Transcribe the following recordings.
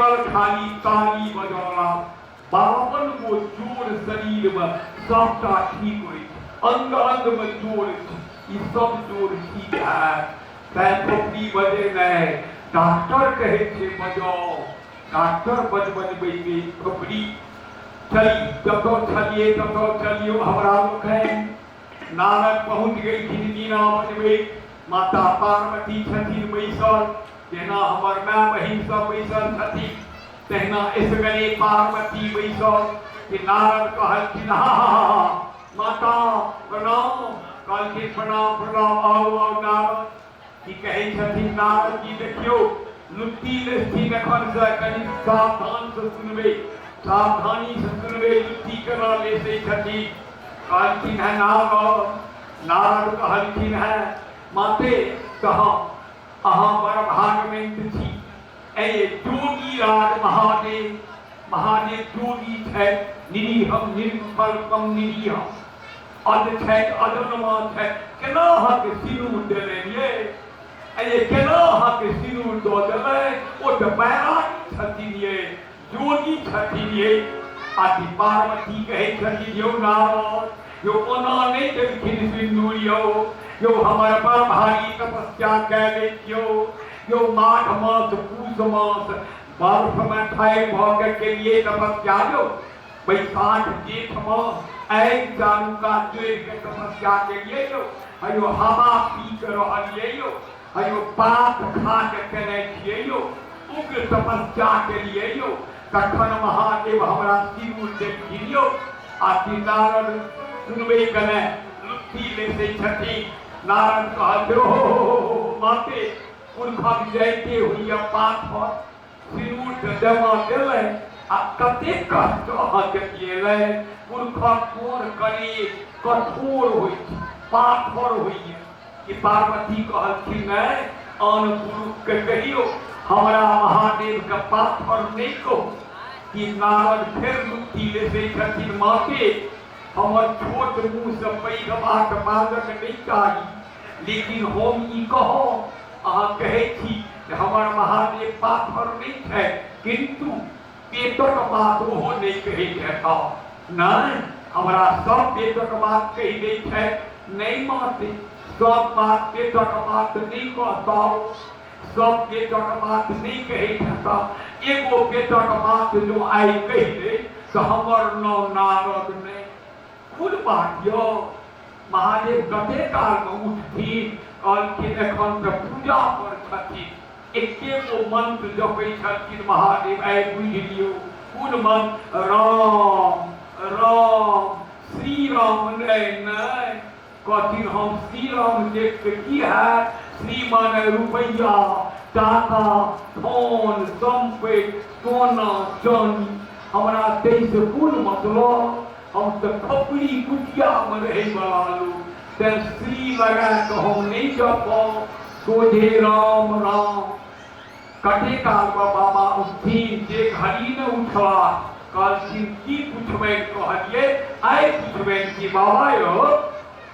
केवल खाली ताली बजौला 52 गो जोड़ शरीरमे सबटा ठीक होइ छै, अंग अंगमे जोड़ छै, ई सब जोड़ ठीक हैत। तैं थोपड़ी बजेनाइ डॉक्टर कहै छै बजाउ, डॉक्टर बजबै छै थोपड़ी। चली जतऽ छलियै ततऽ चलियौ हमरा लोकनि। नारद पहुँच गेलखिन वीणा बजबैत, माता पार्वती छथिन बैसल, जेना हमर माय बहिन सब बैसल छथिन तहिना एसगरे पार्वती बैसल। कि नारद कहलखिन हा हा हा माता प्रणाम। कहलखिन प्रणाम प्रणाम, आउ आउ नारद। की कहै छथिन नारद जी, देखियौ लुत्ती लेसथिन एखन से कनि सावधान से सुनबै, सावधानी से सुनबै लुत्ती केना लेसै छथिन। कहलखिन है नारद, नारद कहलखिन है माते कहाँ अहाँ बड़ भागवंत छी। ए जोगी राज महादेव, महादेव जोगी छथि, निरीहम निर्विकल्पम निरीहम अज छथि, अजन्मा छथि, केना अहाँके सिनूर देलनि ये? ए केना अहाँके सिनूर दऽ देलनि? ओ तऽ बैरागी छथिन ये, जोगी छथिन ये। आदि पार्वती कहै छथिन यौ नारद, यौ ओना नहि देलखिन सिन्दूर यौ, यौ हमर बड़ भारी तपस्या कए लैत यौ, यौ माघ मास पूस मास बर्फमे ठाढ़ि भऽ के केलियै तपस्या यौ, बैसाख जेठ मास आगि चारू कात जोड़ि के तपस्या केलियै यौ, हयो हवा पी के रहलियै यौ, हयो पात खा के केने छियै यौ, उग्र तपस्या केलियै यौ, तखन महादेव हमरा सिन्दूर देलखिन यौ। आ कि नारद सुनबै कने लुत्ती लेसै छथिन। नारद कहलखिन हो हो माते पुरखक जाइते होइए पाथर, सिन्दूर तऽ देबऽ देलै आ कतेक कष्ट अहाँके दिएलै। पुरखक कोन कनि कठोर होइ छै, पाथर होइए। कि पार्वती कहलखिन नहि, आन पुरुषके कहियौ, हमरा महादेवके पाथर नहि कहू। कि नारद फेर लुत्ती लेसै छथिन माते हमर छोट मुँहसँ पैघ बात बाजक नहि चाही, लेकिन हम ई कहब, अहाँ कहै छी जे हमर महादेव पाथर नहि छथि, किन्तु पेटक बात ओहो नहि कहैत हेता। नहि, हमरा सब पेटक बात कहि दै छथि। नहि माते, सब बात पेटक बात नहि कहता, सब पेटक बात नहि कहैत हेता। एगो पेटक बात जो आइ कहि दे तऽ हमर नाम नारद नहि। कोन बात यौ? महादेव कते कालमे उठथिन? कहलखिन एखन तऽ पूजा पर छथिन, एके गो मंत्र जपै छलखिन महादेव। आइ बुझि लियौ कोन मंत्र, राम राम श्री राम। नहि नहि, कहथिन हम श्री राम देख के की हैत? श्री माने रुपैआ, टाका, धन, सम्पति, सोना चानी, हमरा ताहिसँ कोन मतलब? हम तऽ खपरी कुटियामे रहैवला लोक, तेँ श्री लगा कऽ हम नहि जपब, सोझे राम राम। कते कालमे बाबा उठथिन, जे घड़ी ने उठला। कहलखिन की पुछबनि? कहलियै आइ पुछबनि कि बाबा यौ,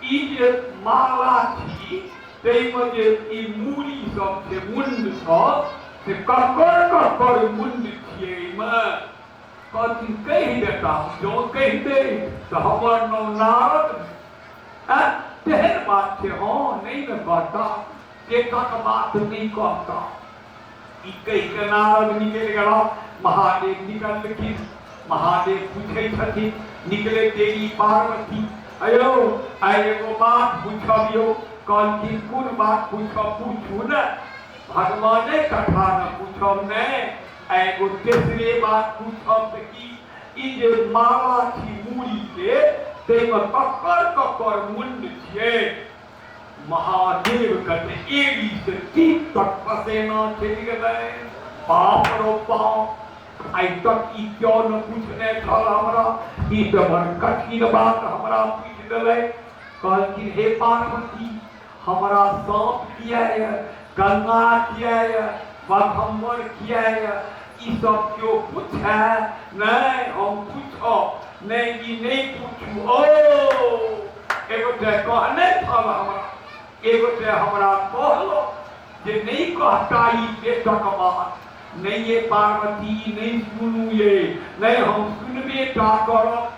ई जे माला छी ताहिमे जे ई मूड़ी सब छै, मुण्ड सब, से ककर ककर मुण्ड छियै एहिमे? कहलखिन कहि देता, जँ कहि दे तऽ हमर नाम नारद। तेहन बात छै? हँ, नहि ने कहता, पेटक बात नहि कहता। ई कहि के नारद निकलि गेला। महादेव निकललखिन। महादेव पूछै छथिन निकले देवी पार्वती, अयो आइ एगो बात पूछब यौ। कहलखिन कोन बात पूछब? पूछू ने, भगवाने कथा ने पूछब ने। आ एगो तेसरे बात पूछब तऽ की ई जे माला छी मूड़ी के, ताहिमे ककर ककर मुण्ड छियै? महादेव के एड़ी से टीप तक पसेना चलि गेलै। बाप रो बाप, आइ तक ई क्यों न पूछने छल हमरा, ई तऽ बड़ कठिन बात हमरा पूछि देलै। कहलखिन हे पार्वती, हमरा साँप किया यऽ, गंगा किया यऽ, बघम्बर किया यऽ, ई सब केओ पूछै? नहि, हम पूछब नहि, ई नहि पूछू। ओ एगोटे कहने छल हमरा, एगोटे हमरा कहलो जे नहि कहता ई पेटक बात। नहि ये पार्वती, नहि सुनू ये, नहि हम सुनबे टा करब।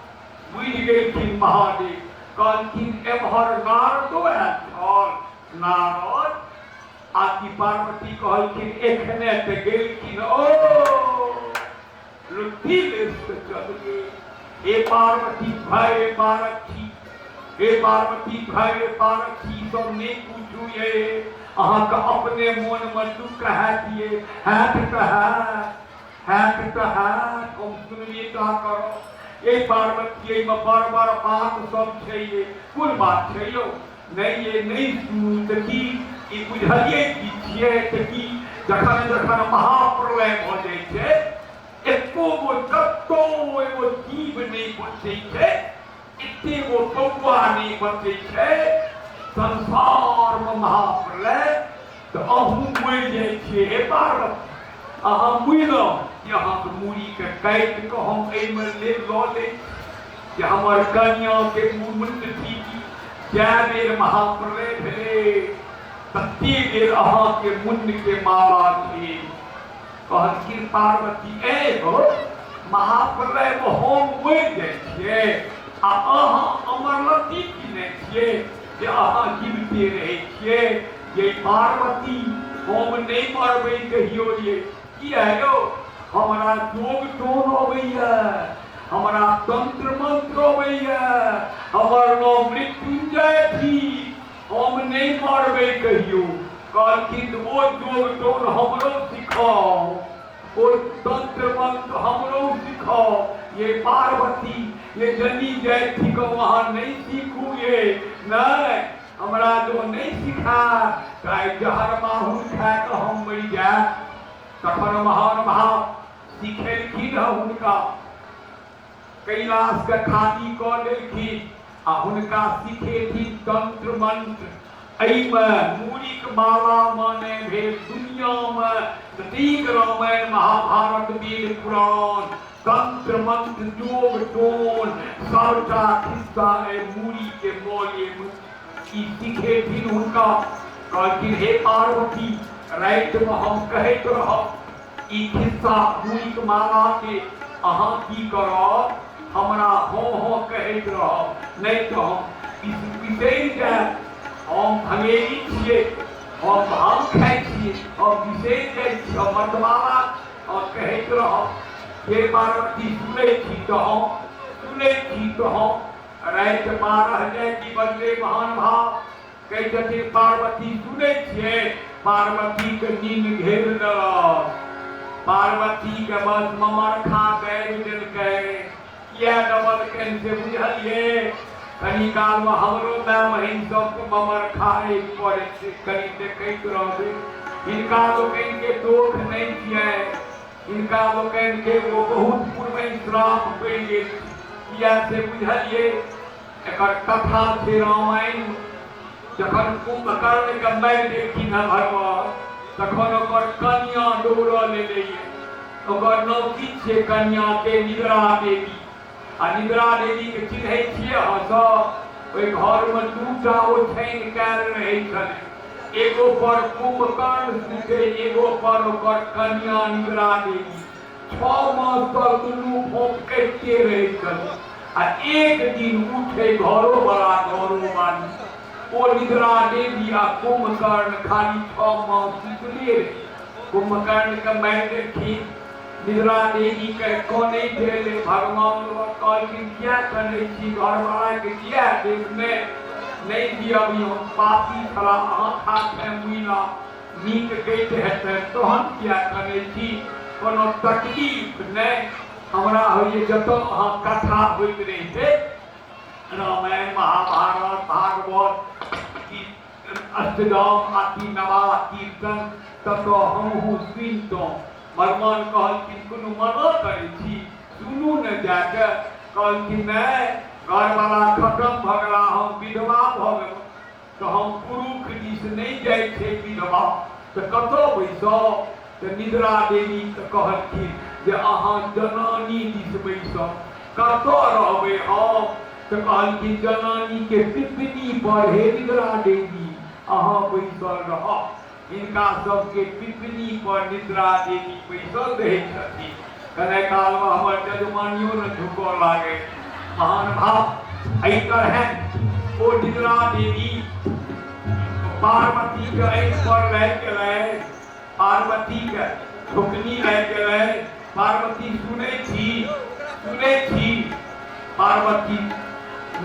बुझि गेलखिन महादेव, कहलखिन एम्हर नारदो आयल छल। नारद आकि पार्वती कहलखिन एखने तऽ गेलखिन, ओ लुत्ती लेस के चल गेल। हे पार्वती भय पारथी, हे पार्वती भय पारथी, सब नहि पूछू ये, अहाँके अपने मोनमे दुख हैत ये, हैत तऽ हैत, हैत तऽ हैत, हम सुनबे टा करब। ये पार्वती, एहिमे बड़ बड़ बात सब छै ये, कोन बात छै यौ? नहि ये नहि सुनू तऽ की ई बुझलियै की छियै? तऽ की जखन जखन महाप्रलय भऽ जाइ छै, एको गो कतौ एगो जीव नहि बचै छै, एते गो कौआ नहि बचै छै संसारमे महाप्रलय, तऽ अहूँ मरि जाइ छियै। हे पार्वती, अहाँ मुइलहुँ कि अहाँके मूड़ीके काटि कऽ हम एहिमे ले लऽ लै छी जे हमर कनियाँके मुण्ड थी। जए बेर महाप्रलय भेलै तते बेर अहाँके मुण्डके माला छै। कहलखिन पार्वती, ए हो, महाप्रलयमे हम मरि जाइ छियै आ अहाँ अमरलत्ती पीने छियै जे अहाँ जीविते रहै छियै। ये पार्वती, हम नहि मरबै कहियो। ये किया यौ? हमरा जोग टोन अबैया, हमरा तंत्र मंत्र अबैया, हमर नाम मृत्युंजय थी, हम नहि मरबै कहियो। कहलखिन ओ जोग टोन हमरो सिखाओ, ओ तंत्र मंत्र हमरो सिखाओ। ये पार्वती, ये जनी जाय थी को वहाँ नहीं सीखू ये, नहीं हमरा जो नहीं सिखा चाहे जहर माहुर खा कऽ हम मरि जाय। तखन महान भाव सिखेलखिन हँ हुनका, कैलाशके खाली कऽ देलखिन आ हुनका सिखेथिन तंत्र मंत्र। एहिमे मूड़ीक माला माने भेल दुनियामे जतेक रामायण महाभारत वेद पुराण तंत्र मंत्र जोग टोन सबटा खिस्सा एहि मूड़ीके मौलेमे ई सिखेथिन हुनका। कहलखिन हे पार्वती, रातिमे हम कहैत रहब ई खिस्सा मूड़ीक मालाके, अहाँ की करब, हमरा हँ हँ कहैत रहब, नहि तऽ हम बिसरि जायब। हम भंगेरी छियै, हम भांग खाइ छियै, हम बिसरि जाइ छी, हम मतवाला, हम कहैत रहब। हे पार्वती, सुनै छी तऽ हम, सुनै छी तऽ हम। राति 12 जाय की बदले महान भाव कहै छथिन पार्वती सुनै छियै? पार्वतीके नींद घेर देलक, पार्वतीके बस ममरखा दाबि देलकै। किया दबलकनि से बुझलियै? कनी कालमे हमरो माय बहिन सबके ममरखा आबि पड़ै छै, कनी देखैत रहबै। हिनका लोकनिके दोख नहि छियै, हिनका लोकनिके ओ बहुत पूर्वे श्राप पड़ि गेल। किया से बुझलियै? एकर कथा छै रामायण। जखन कुंभकर्ण के मारि देलखिन हँ भगवान, तखन ओकर कनिया दौड़ल एलैए। ओकर नाम की छियै कनिया के? निद्रा देवी। आ निद्रा देवी के चिन्है छियै अहाँ सब? ओहि घरमे दूटा ओछैन कयल रहै छलै, एगो पर कुंभकर्ण सुते, एगो पर ओकर कनिया निद्रा देवी। 6 मास तक दुनू फोंक कटिते रहै छलै आ एक दिन उठे घरो बला घरो वाली। ओ निद्रा देवी आ कुंभकर्ण खाली 6 मास सुतले रहे। कुंभकर्ण के मारि देलखिन, निद्रा देवी के कनैत एलै भगवान लग। कहलखिन किया कनै छी, घरवाला के किया देब? नहि दिअब, हम पापी छला, अहाँ हाथे मुइला, नीक गैत हेतै तहन किया कनै छी? कोनो तकलीफ नहि हमरा होइए। जतऽ अहाँ कथा होइत रहितै, रामायण महाभारत भागवत की अष्टजाम आदि नवा कीर्तन, ततऽ हमहूँ सुनितहुँ। भगवान कहलखिन कोनो मना करै छी? सुनू ने जाके। कहलखिन नहि, घरवला खतम भऽ गेला, हम विधवा भऽ गेलहुँ, तऽ हम पुरुख दिस नहि जाइ छै विधवा, तऽ कतऽ बैसब? तऽ निद्रा देवीके कहलखिन जे अहाँ जनानी दिस बैसब। कतऽ रहबै हम? तऽ कहलखिन जनानीके पिपनी पर हे निद्रा देवी अहाँ बैसल रहब। हिनका सबके पिपनी पर निद्रा देवी बैसल रहै छथिन। कने कालमे हमर जजमानियो ने झुकऽ लागै। महान भाव एहि तरहें ओ निद्रा देवी पार्वतीके आँखि पर लागि गेलै, पार्वतीके झुकनी लागि गेलै। पार्वती सुनै छी, सुनै छी। पार्वती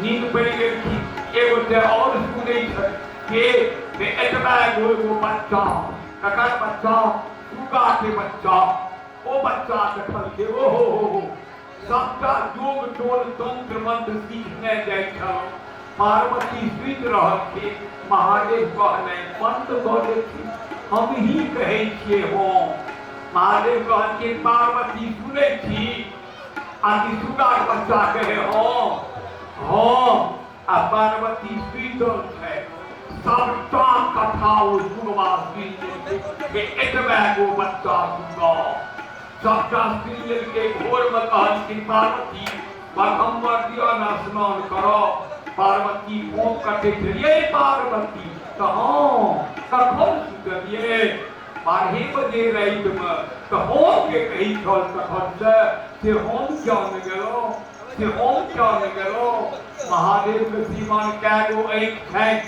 नींद पड़ि गेलखिन। एगो ते आओर सुनै छथि के जे एतबा एगो एगो बच्चा, ककर बच्चा? सुगा के बच्चा। ओ बच्चा देखलकै, ओ हो हो हो, सबटा योग टोल तंत्र मंत्र सीखने जाइ छल। पार्वती सुति रहलखिन, महादेव कहने बंद कऽ देथिन, हम ही कहै छियै। हँ, महादेव कहलखिन, पार्वती सुनै छी? आ कि सुगाक बच्चा कहे हँ हँ। आ पार्वती सुतल छै, सबटा कथा ओ सुगवा सुनि लेलकै जे एतबे गो बच्चा सुगा सबटा सुनि लेलकै। भोरमे कहलखिन, पार्वती बघम्बर दिअ ने, स्नान करऽ। पार्वती फोंक कटै छलियै। पार्वती तऽ हँ, कखन सुतलियै? 12 बजे रातिमे। तऽ हम के कहै छल तखन से से हम किया नहि गेलहुँ, से हम किया नहि गेलहुँ? महादेवके श्रीमान कए गो आँखि छनि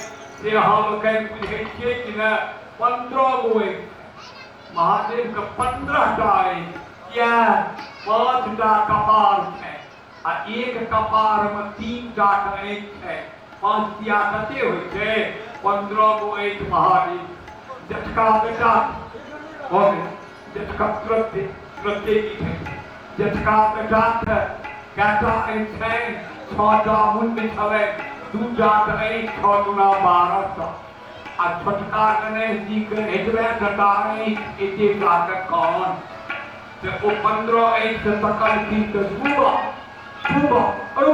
से अहाँ लोकनि बुझै छियै कि नहि? 15 गो आँखि महादेवके, 15 टा आँखि। किया? 5टा कपार छै आ एक कपारमे 3टा के आँखि छै। पाँच तिया कते होइ छै? 15 गो आँखि महादेव। जेठका बेटा भऽ गेल, जेठका तुरन्ते तुरन्ते की छै, जेठका बेटाके कएटा आँखि छनि? 6टा मुण्ड छलै, 2टा के आँखि, 6 दूना 12 टा। आ छोटका गणेश जीके एतबे टका आँखि, एते टाके कान। तऽ ओ 15 आँखिसँ तकलखिन तऽ सुबह सुबह अरे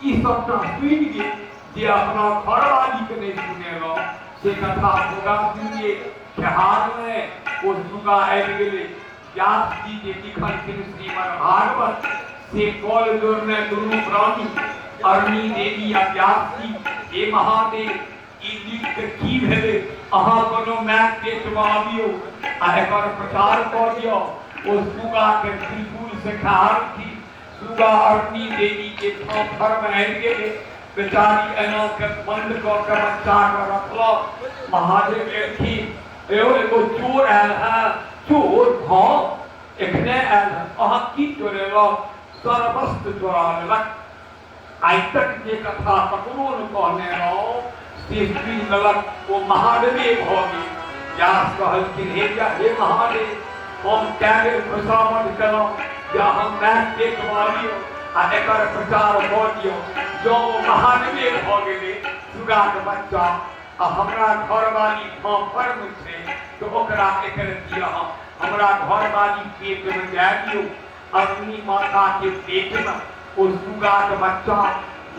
ई सबटा सुनि गेल। जे अपना घरवालीके नहि सुनेलहुँ से कथा सुगा सुनि गेल। खेहार नहि ओ सुगा आबि गेलै। व्यास जी जे लिखलखिन श्रीमद् भागवत से कल जोड़ने दुनू प्राणी अरणी देवी आ व्यास जी, हे महादेव, ई लिख के की भेलै? अहाँ कोनो माय पेटमे आबियौ आ एकर प्रचार कऽ दियौ। ओ सुगा के त्रिशूल से खेहारलखिन। सुगा अरणी देवी के फाफर में आबि गेलै। बेचारी एना के बंद कऽ के बच्चा के रखलक। महादेव एलखिन, एगो एगो चोर आयल है। चोर? हँ, एखने आयल है। अहाँ की चोरेलक? सर्वस्व चोरा लेलक। आइ तक जे कथा ककरो ने कहने रहौ से सुनि लेलक, ओ महादेवे भऽ गेल। व्यास कहलखिन, हे जा, हे महादेव, हम कए बेर खुशामद केलहुँ जे अहाँ माय पेटमे अबियौ आ एकर प्रचार कऽ दियौ। जँ ओ महादेवे भऽ गेलै सुगाके बच्चा आ हमरा घरवाली फाँफरमे छै, तऽ ओकरा एकर दिअ, हमरा घरवाली पेटमे दए दियौ। अग्नि माताके पेटमे ओ सुगाक बच्चा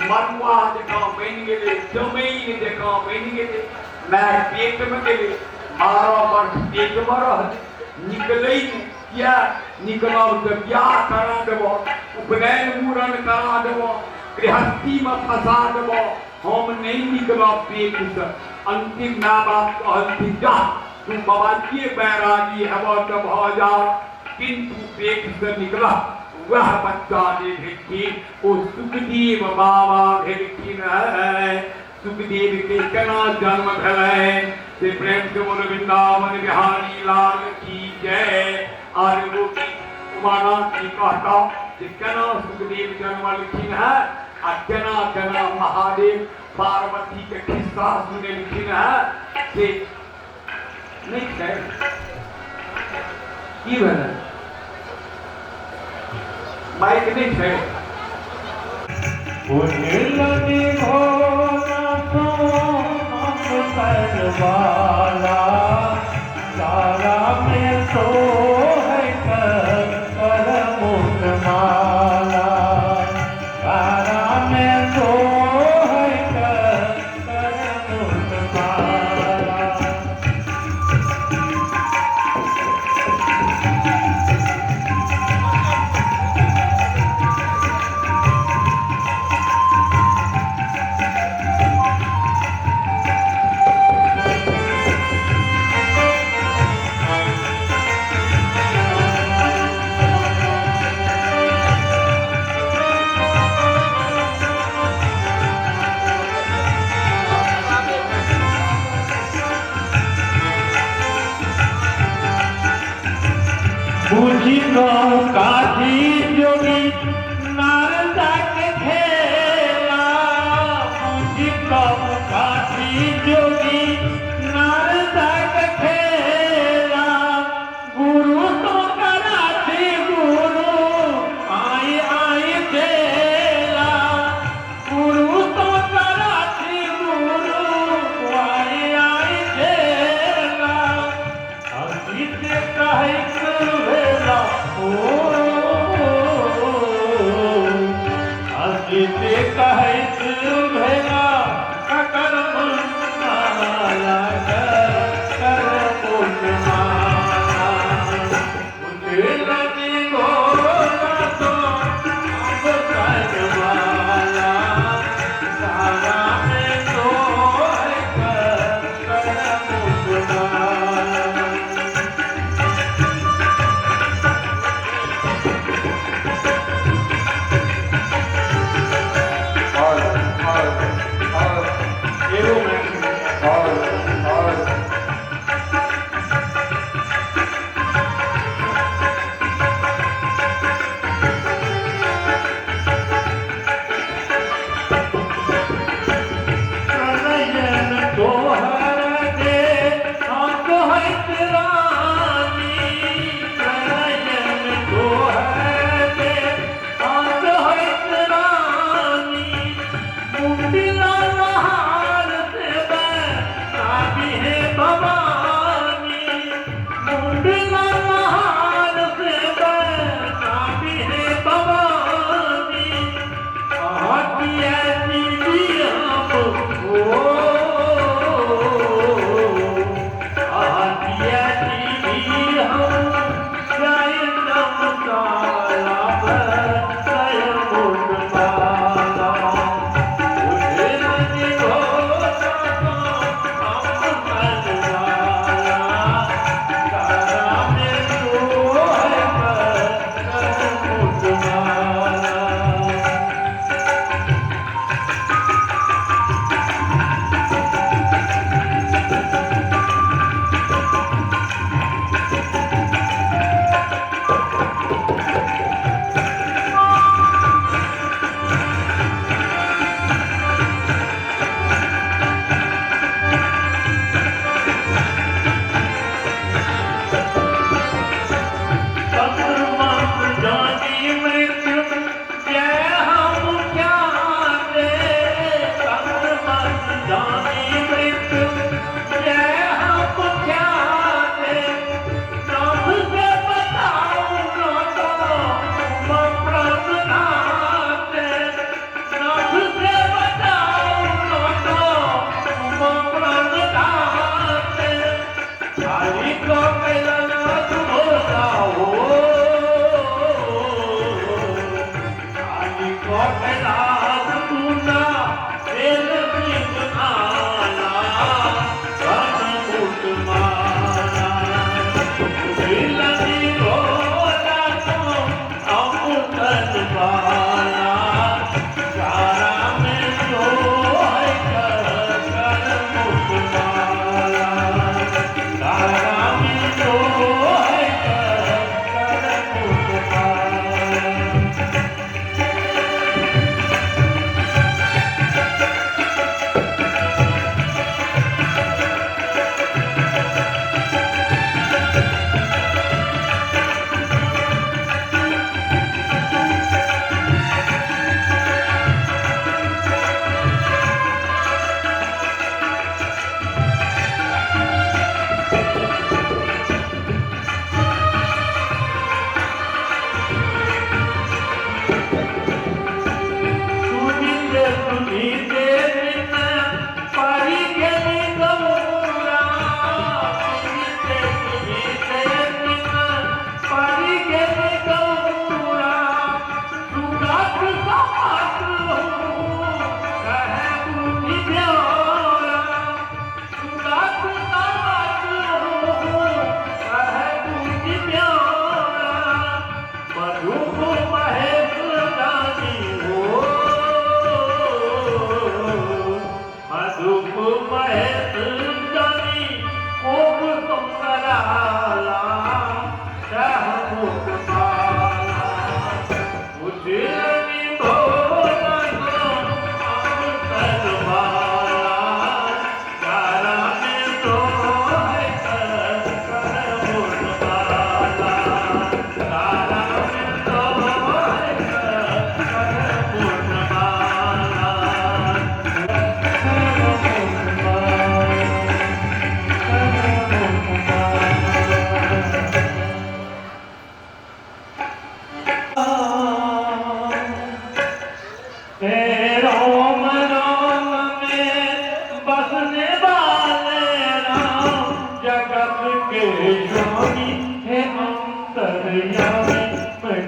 मरुआ जकाँ बनि गेलै, जमैन जकाँ बनि गेलै। माय पेटमे गेलै, 12 वर्ष पेटमे रहलै, निकलै नहि। किया? निकलब तऽ बियाह करा देबऽ, उपनयन मूड़न करा देबऽ, गृहस्थीमे फंसा देबऽ, हम नहि निकलब पेटसँ। अंतिम माय बाप कहलखिन, जा तू बाबाजीए बैरागी हेबऽ तऽ भऽ जा, किंतु पेटसँ निकलह। वएह बच्चा जे भेलखिन ओ सुखदेव बाबा भेलखिन है। सुखदेव के केना जन्म भेलनि से प्रेम से बोलो वृंदावन बिहारी लाल की जय। आर एगो उमानाथ जी कहता जे केना सुखदेव जन्मलखिन है आ केना केना महादेव पार्वती के खिस्सा सुनेलखिन है से नहि छै। की भेलै? माइक नहि छै? वाला तारा में तो है कर माला, तारा में तो है कर माला। बुझि कऽ काठी जोगी नारदा के खेला, बुझि कऽ काठी जोगी नारदा के खेला। गुरु तो कराथी गुरु आई आई चेला, गुरु तो कराथी गुरु आई आई चेला। हँसी से कहैत भेला ओ, हँसी से कहैत भेला ककर माला कर माला। बुझलनि भोला तो अमृतन वाला, सारा में तो है कर माला। और एगो मैथिली। और प्रणयन तोहर दे हम कहैत रानी, प्रणयन तोहर दे हम कहैत रानी। मुंडिला नहार सेबै नाबी हे भवानी, मुंडिला नहार सेबै नाबी हे भवानी। अहाँ किए दीदी हम ओ, अहाँ किए दीदी हम जय नमसाला जय मुंडमाला। बुझलनि भोला तो अमृतन वाला, तारा में तो है कर मुंडमाला। तंत्र मंत्र जानी मृत्यु जय हम क्या दे, तंत्र मंत्र जानी मृत्यु जय हम क्या दे। नाथ से बताऊं न तो प्राण नाथे, नाथ से बताऊं न तो प्राण नाथे। काली को कैलाश भोला हो, काली को कैलाश तूना तेल सिंह आला धन मुट माला। बुझलनि भोला तो अमृतन वाला, चारा में तो है कर मुट माला। तारा में तो है कर मुट माला। सुनीते सुनीते बिन परी गेली गौरा, सुनीते सुनीते बिन परी गेली गौरा। सुरत समात हूँ कहे बुद्धि ब्योरा, सुरत समात हूँ कहे बुद्धि ब्योरा। मधुप महेश जानी हो, मधुप महेश जानी कोप सुंदराला, कह मुख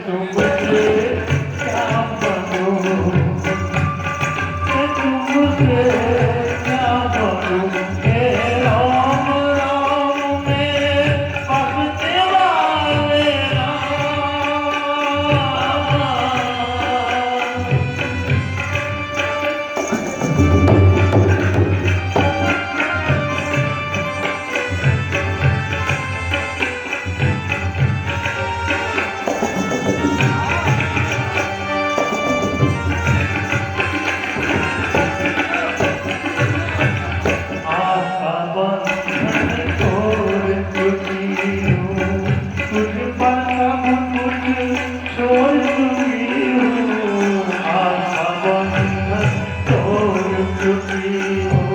तुमसे क्या मांगूं, मैं तुमसे क्या मांगूं। हे राम राम में बसने वाले राम। आशा बंधन तोड़ चुकी हूँ, तुझ पर सब कुछ छोड़ चुकी हूँ। आशा बंधन तोड़ चुकी हूँ,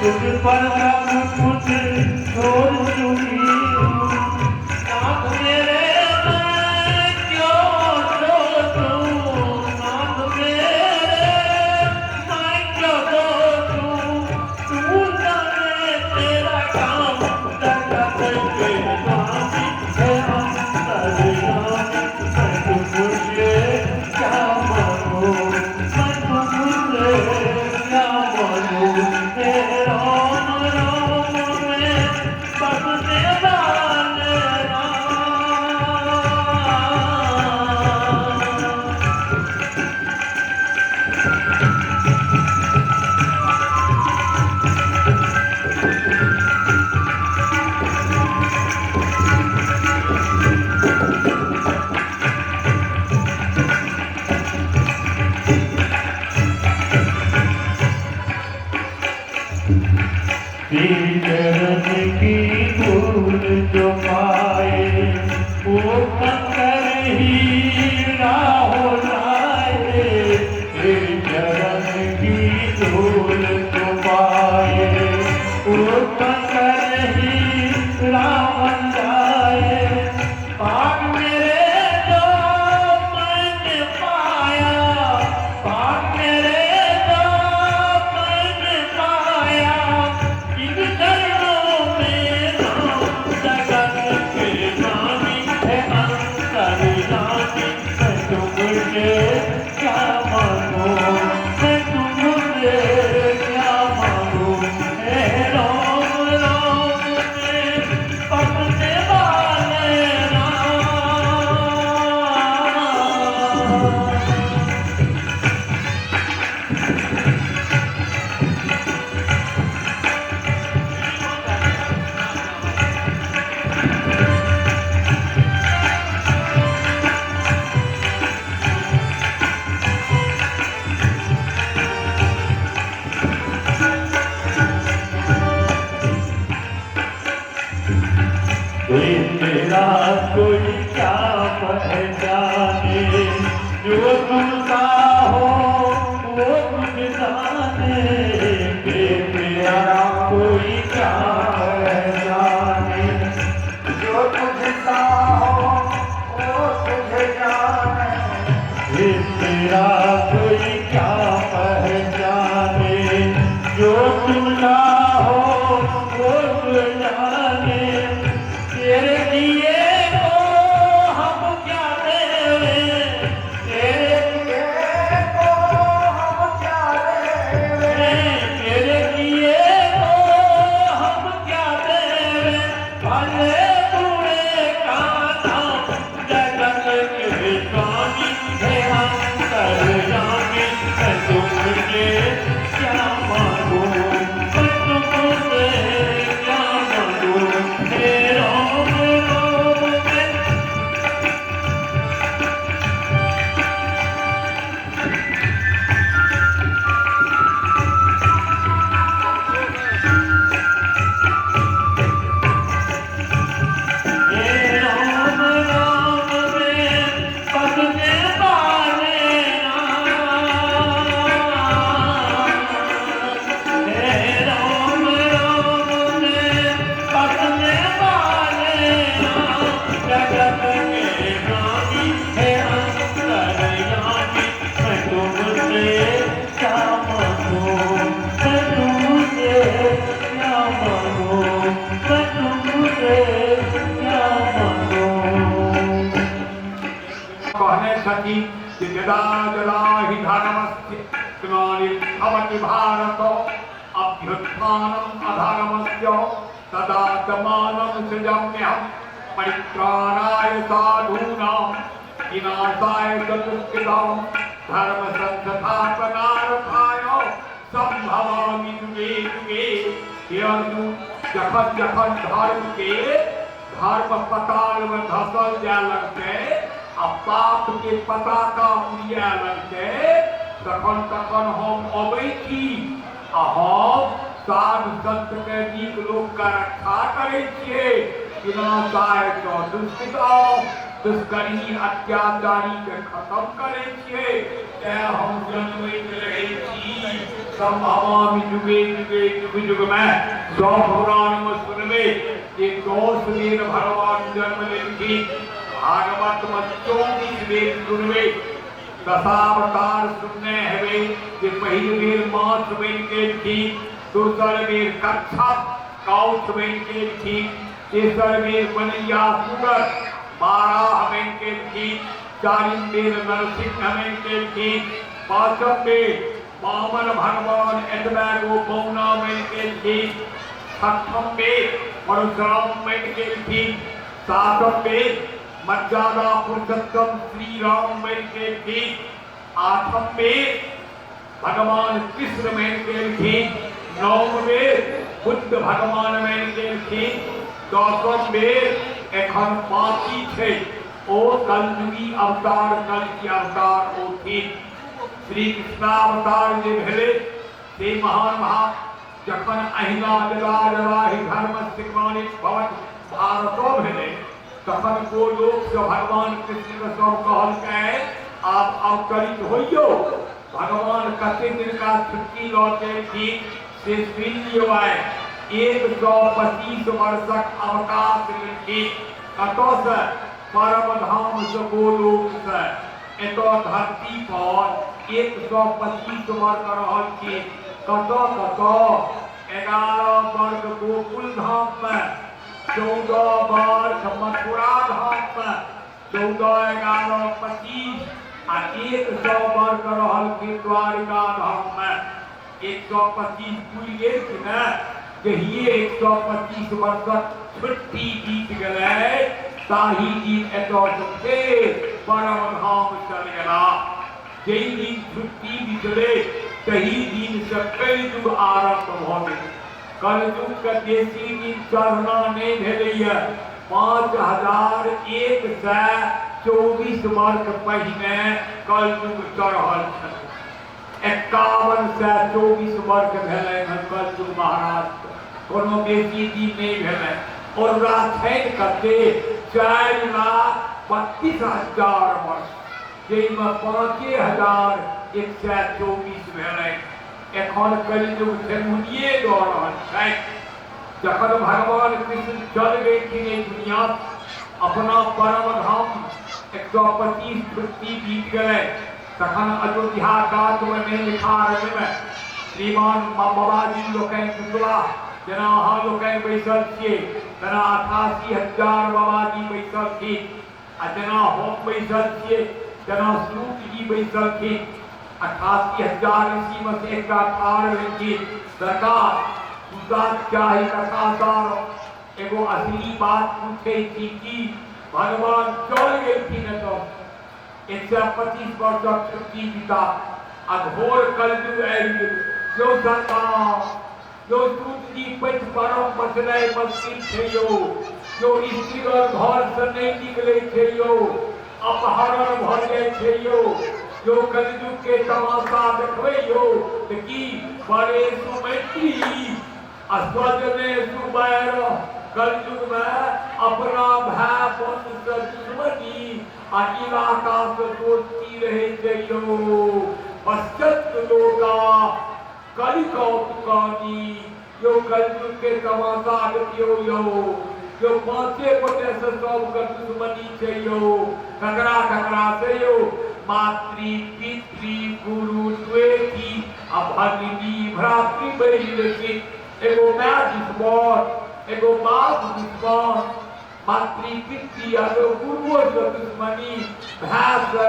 तुझ पर सब कुछ छोड़ चुकी हूँ। नाथ मेरे मैं क्यों सोचूं, नाथ मेरे मैं क्यों सोचूं, तू जाने तेरा काम जगत के स्वामी है अंतर्यामी। मैं तुझसे क्या मांगूं, मैं तुझसे क्या मांगूं। हे राम राम में बसने वाले राम। तेरी चरण की धूल जो पाए, वो कंकर ही हो जाए। तेरी चरण की धूल जो पाए, वो कंकर ही बन जाए। पाग मेरे जो मैंने पाया, पाग मेरे जो मैंने पाया, इन चरणों में नाम जगत के स्वामी है अंतर्यामी। मैं तुमसे क्या मांगूं, मैं तुमसे क्या मांगूं। हे राम राम में बसने वाले राम। ये तेरा कोई क्या पहचाने, जो तुमका हो वो तुझ जाने। ये तेरा कोई क्या पहचाने, जो तुझसा हो वो तुझे जाने। ये तेरा कोई क्या पहचाने, जो तुमका हो वो तुझ जाने। तेरे लिए को हम क्या देवे, तेरे लिए को हम क्या देवे, तेरे लिए को हम क्या देवे। भले बुरे का नाम जगत के स्वामी है अंतर्यामी। मैं तुमसे क्या मांगूं, मैं तुमसे क्या मांगूं। हे राम राम में हे राम राम में बसने वाले राम। कहने छथिन जे यदा यदा हि धर्मस्य ग्लानिर्भवति भारत अभ्युत्थानम् अधर्मस्य तदात्मानं सृजाम्यहं परित्राणाय साधूनां विनाशाय च दुष्कृतां धर्म संस्थापनार्थाय संभवामि युगे युगे। हे अर्जुन, जखन जखन धर्म के धर्म पताल में धसल जाय लगतै आ पाप के पताका उड़िया लगतै तखन तखन हम अबै छी आ हम साधु संत के नीक लोक के रक्षा करै छियै। विनाशाय च दुष्कृतां, दुष्कर्मी अत्याचारी के खत्म करै छियै। तेँ हम जन्मैत रहै छी। संभवामि युगे युगे, युग युग में सब पुराण में सुनबै जे 10 बेर भगवान जन्म लेलखिन। भागवत में 24 बेर सुनबै। दशावतार सुनने हेबै जे पहिल बेर माछ बनि गेलखिन, दोसर बेर कच्छप काउच बनि गेलखिन, तेसर बेर बनैया सुगर बाराह बनि गेलखिन, चारिम बेर नरसिंह बनि गेलखिन, पाँचम बेर वामन भगवान एतबे गो बौना बनि गेलखिन, छठम बेर परशुराम बनि गेलखिन, सातम बेर मर्यादा पुरुषोत्तम श्री राम बनि गेलखिन, आठम बेर भगवान कृष्ण बनि गेलखिन, नौम बेर बुद्ध भगवान बनि गेलखिन, दसम बेर एखन बाकी छै ओ कलयुगी अवतार, कल्कि अवतार औथिन। श्री कृष्णावतार जे भेलै से महान भाव। जखन अहिना यदा यदा हि धर्मस्य ग्लानिर्भवति भारतो भेलै तखन गोलोकसँ भगवान कृष्णके सब कहलकै आब अवतरित होइयौ। भगवान कते दिनका छुट्टी लऽ के एलखिन से सुनि लियौ। आइ 125 वर्षक अवकाश लेलखिन। कतऽसँ? परम धामसँ, गोलोकसँ एतऽ धरती पर 125 वर्ष रहलखिन। कतऽ कतऽ? 11 वर्ष गोकुल धाममे, 14 वर्ष मथुरा धाममे, 14 11 25 आ 100 वर्ष रहलखिन द्वारिका धाममे। 125 पुरि गेल कि ने? जहिए 125 वर्षक छुट्टी बीत गेलै ताही दिन एतऽसँ फेर परम धाम चल गेला। जाहि दिन छुट्टी बीतलै तही दिनसँ कलयुग आरम्भ भऽ गेल। कलयुगके बेसी दिन चढ़ना नहि भेलैए। 5124 वर्ष पहिने कलयुग चढ़ल छलै। 5124 वर्ष भेलनि हन कलयुग महाराजके, कोनो बेसी दिन नहि भेलनि। और ओकरा छनि कते? 4,32,000 वर्ष, जाहिमे 5124 भेलनि। एखन कलयुग ठेहुनिये दऽ रहल छथि। जखन भगवान कृष्ण चल गेलखिन एहि दुनिया अपना परम धाम, 125 छुट्टी बीत गेलै, तखन अयोध्या कातमे नहि लिखारमे श्रीमान बाबाजी लोकनि कुशला, जेना अहाँ लोकनि बैसल छियै तेना 88,000 बाबाजी बैसलखिन, आ जेना हम बैसल छियै तेना सूत जी बैसलखिन। 88,000 ऋषिमे से एकटा ठाढ़ भेलखिन, सरकार सुता चाही कथा सार, एगो असली बात पूछै छी कि भगवान चल गेलखिन एतऽ 125 वर्षक छुट्टी बिता आ घोर कलयुग आबि गेल। यौ सरकार, यौ सूत जी, पैठ परम बचनाइ मुश्किल छै यौ। यौ स्त्रीगण घरसँ नहि निकलै छै यौ, अपहरण भऽ जाइ छै यौ। यौ कलयुग के तमाशा देखबै यौ तऽ की बड़े सुमैत्री आ स्वजने सुबैर। कलयुगमे अपना भाय बंधुसँ दुश्मनी आ इलाकासँ दोस्ती रहै छै यौ। पश्चात लोका कलि कौतुकानी। यौ कलयुग के तमाशा देखियौ यौ। यौ 5 गोटे से सबके दुश्मनी छै यौ। ककरा ककरा से यौ? मातृ पितृ गुरु द्वेषी आ भगिनी भ्रातृ बहिन। लेकिन एगो my दुश्मन, एगो बाप दुश्मन, मातृ पितृ आ गुरुओसँ दुश्मनी, भायसँ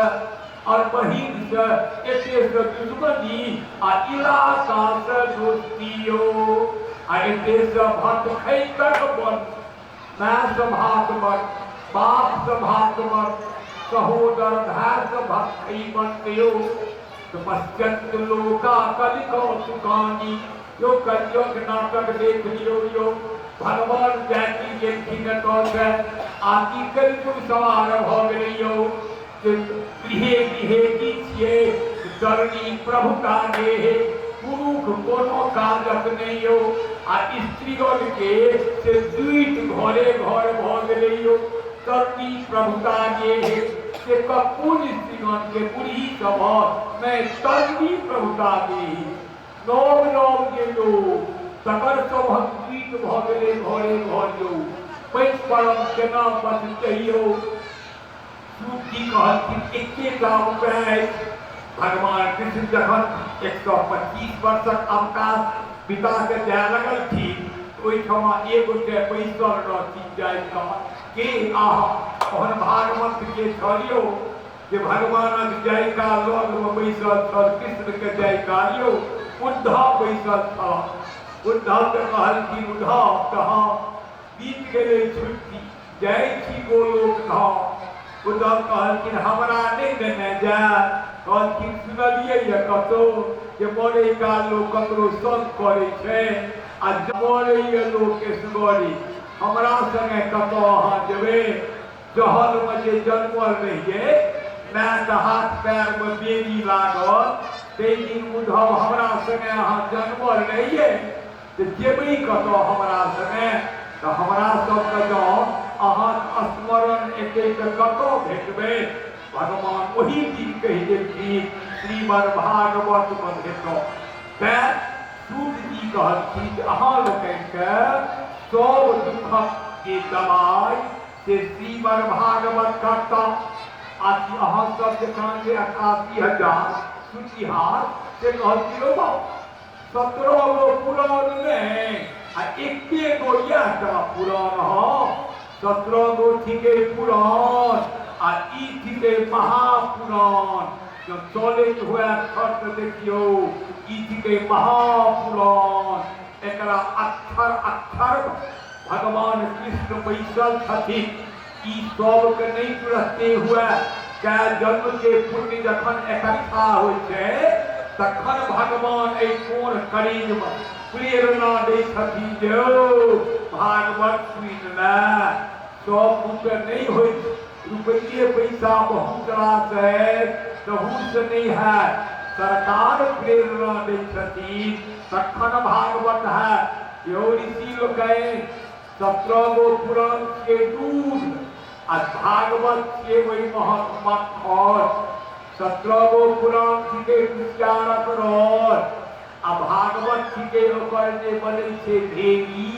आओर बहिनसँ एतेसँ दुश्मनी आ इलाकासँ दोस्ती यौ। आ एतेसँ भटखैतक वंश, मायसँ भात बन, बापसँ भात बन, सहोदर भायसँ भटखै बन यौ। तऽ पश्चन्त लोका कलिकौतुकानि यौ, कलियुग नाटक देख लियौ यौ। भगवान जाति गेलखिन एतऽसँ आ की कलियुग सवार भऽ गेलै यौ। जे गृहे गृहे की छियै जननी प्रभुता गेहे, पुरुष कोनो काजक नहि यौ आ स्त्रीगण के से दुइट घरे घर भऽ गेलै यौ। जननी प्रभुता गेहे से कोन स्त्रीगण के बूढ़ी सभ नहि, तरनी प्रभुता गेही नव नव जे लोक तकर सभक दुइट भऽ गेलै घरे घर यौ। पैघ परम केना बचतै यौ? सूत जी कहलखिन एकेटा उपाय अछि। भगवान कृष्ण जखन 125 वर्षक अवकाश बिता के जाय लगलखिन, ओहिठमा एक गोटे बैसल रहथिन जाय काल के आहा ओहन भागवत के छल यौ जे भगवानक जयकाल लगमे बैसल छल। कृष्णके जयकाल यौ उद्धव बैसल छल। उद्धवके कहलखिन उद्धव कहाँ बीत गेलै छुट्टी, जाइ छी गोलोक धाम। उद्धव कहलखिन हमरा नहि देने जाय। कहलखिन सुनलियै ये कतौ जे मरै काल लोक ककरो संग करै छै आ मरैये लोक एसगरे, हमरा संगे कतऽ अहाँ जेबै? जहलमे जे जन्मल रहियै, मायके हाथ पैरमे बेरी लागल, ताहि दिन उद्धव हमरा संगे अहाँ जन्मल रहियै, तऽ जेबै कतऽ हमरा संगे? तऽ हमरा सबके जँ अहाँक स्मरण एतै तऽ कतऽ भेटबै? भगवान ओही दिन कहि देलखिन श्रीमद् भागवतमे भेटब। तैँ सूत जी कहलखिन जे अहाँ लोकनिके सब दुःखक जे दवाइ से श्रीमद् भागवत करता। आ कि अहाँ सब जकाँ जे 88,000 सुननिहार से कहलखिन रौ बाप 17 गो पुराण नहि आ एके गो इएह टा पुराण। हँ, 17 गो थिकै पुराण आ ई थिकै महापुराण। जँ चलैत हुए अक्षर तऽ देखियौ ई थिकै महापुराण। एकरा अक्षर अक्षर भगवान कृष्ण बैसल छथिन। ई सबके नहि तुरते हुए, कै जन्म के पुण्य जखन इकट्ठा होइ छै तखन भगवान एहि कोन करीजमे प्रेरणा दै छथिन जे ओ भागवत सुनि ले। सब बुते नहि होइ छै, रुपैये पैसा बहुत रास है तहूसँ नहि हैत। सरकार प्रेरणा दै छथिन तखन भागवत हैत। यौ ऋषि लोकनि, 17 गो पुराण छियै दूध आ भागवत छियै ओहि महक मक्खन। 17 गो पुराण छिकै कुसियारक रस आ भागवत छिकै ओकर जे बनै छै भेली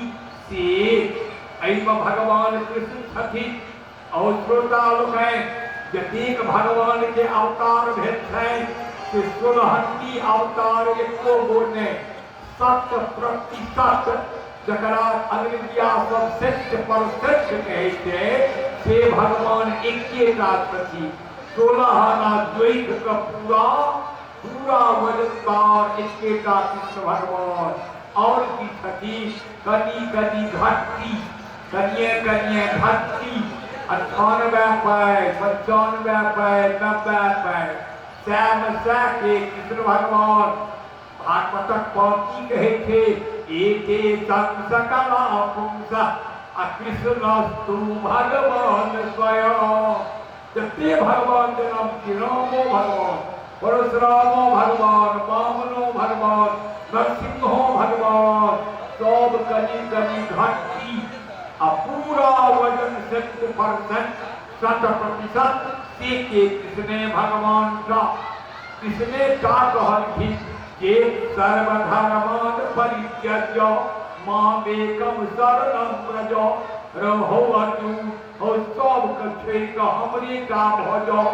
से। एहिमे भगवान कृष्ण छथिन। और श्रोता लोकनि, जतेक भगवान के अवतार भेल छनि से सोलहन्नी अवतार एको गो नहि, 100% जकरा अंग्रेजिया सब सेंट परसेंट कहै छै से भगवान एकेटा छथिन। 16 आना जोड़ि कऽ पूरा पूरा वजनदार एकेटा कृष्ण भगवान। और की छथिन? कनि कनि घट्टी, कनिए कनिए घट्टी, 98 पाइ, 95 पाइ, 90 पाइ, सएमे सए के कृष्ण भगवान। भागवतक पाँती कहै छै एते सकला पुंस आ कृष्णस्तु भगवान स्वयं। जते भगवान जन्म की, रामो भगवान, परशुरामो भगवान, वामनो भगवान, नरसिंहो भगवान, सब कनि कनि घट्टी आ पूरा वजन सेंट परसेंट 100% से के कृष्णे भगवान का। कृष्णे का कहलखिन जे सर्वधर्मान परित्यज्य मामेकम शरणं व्रज। रहो अर्जुन, हो सबके छोड़ि कऽ हमरे टा भऽ जाओ।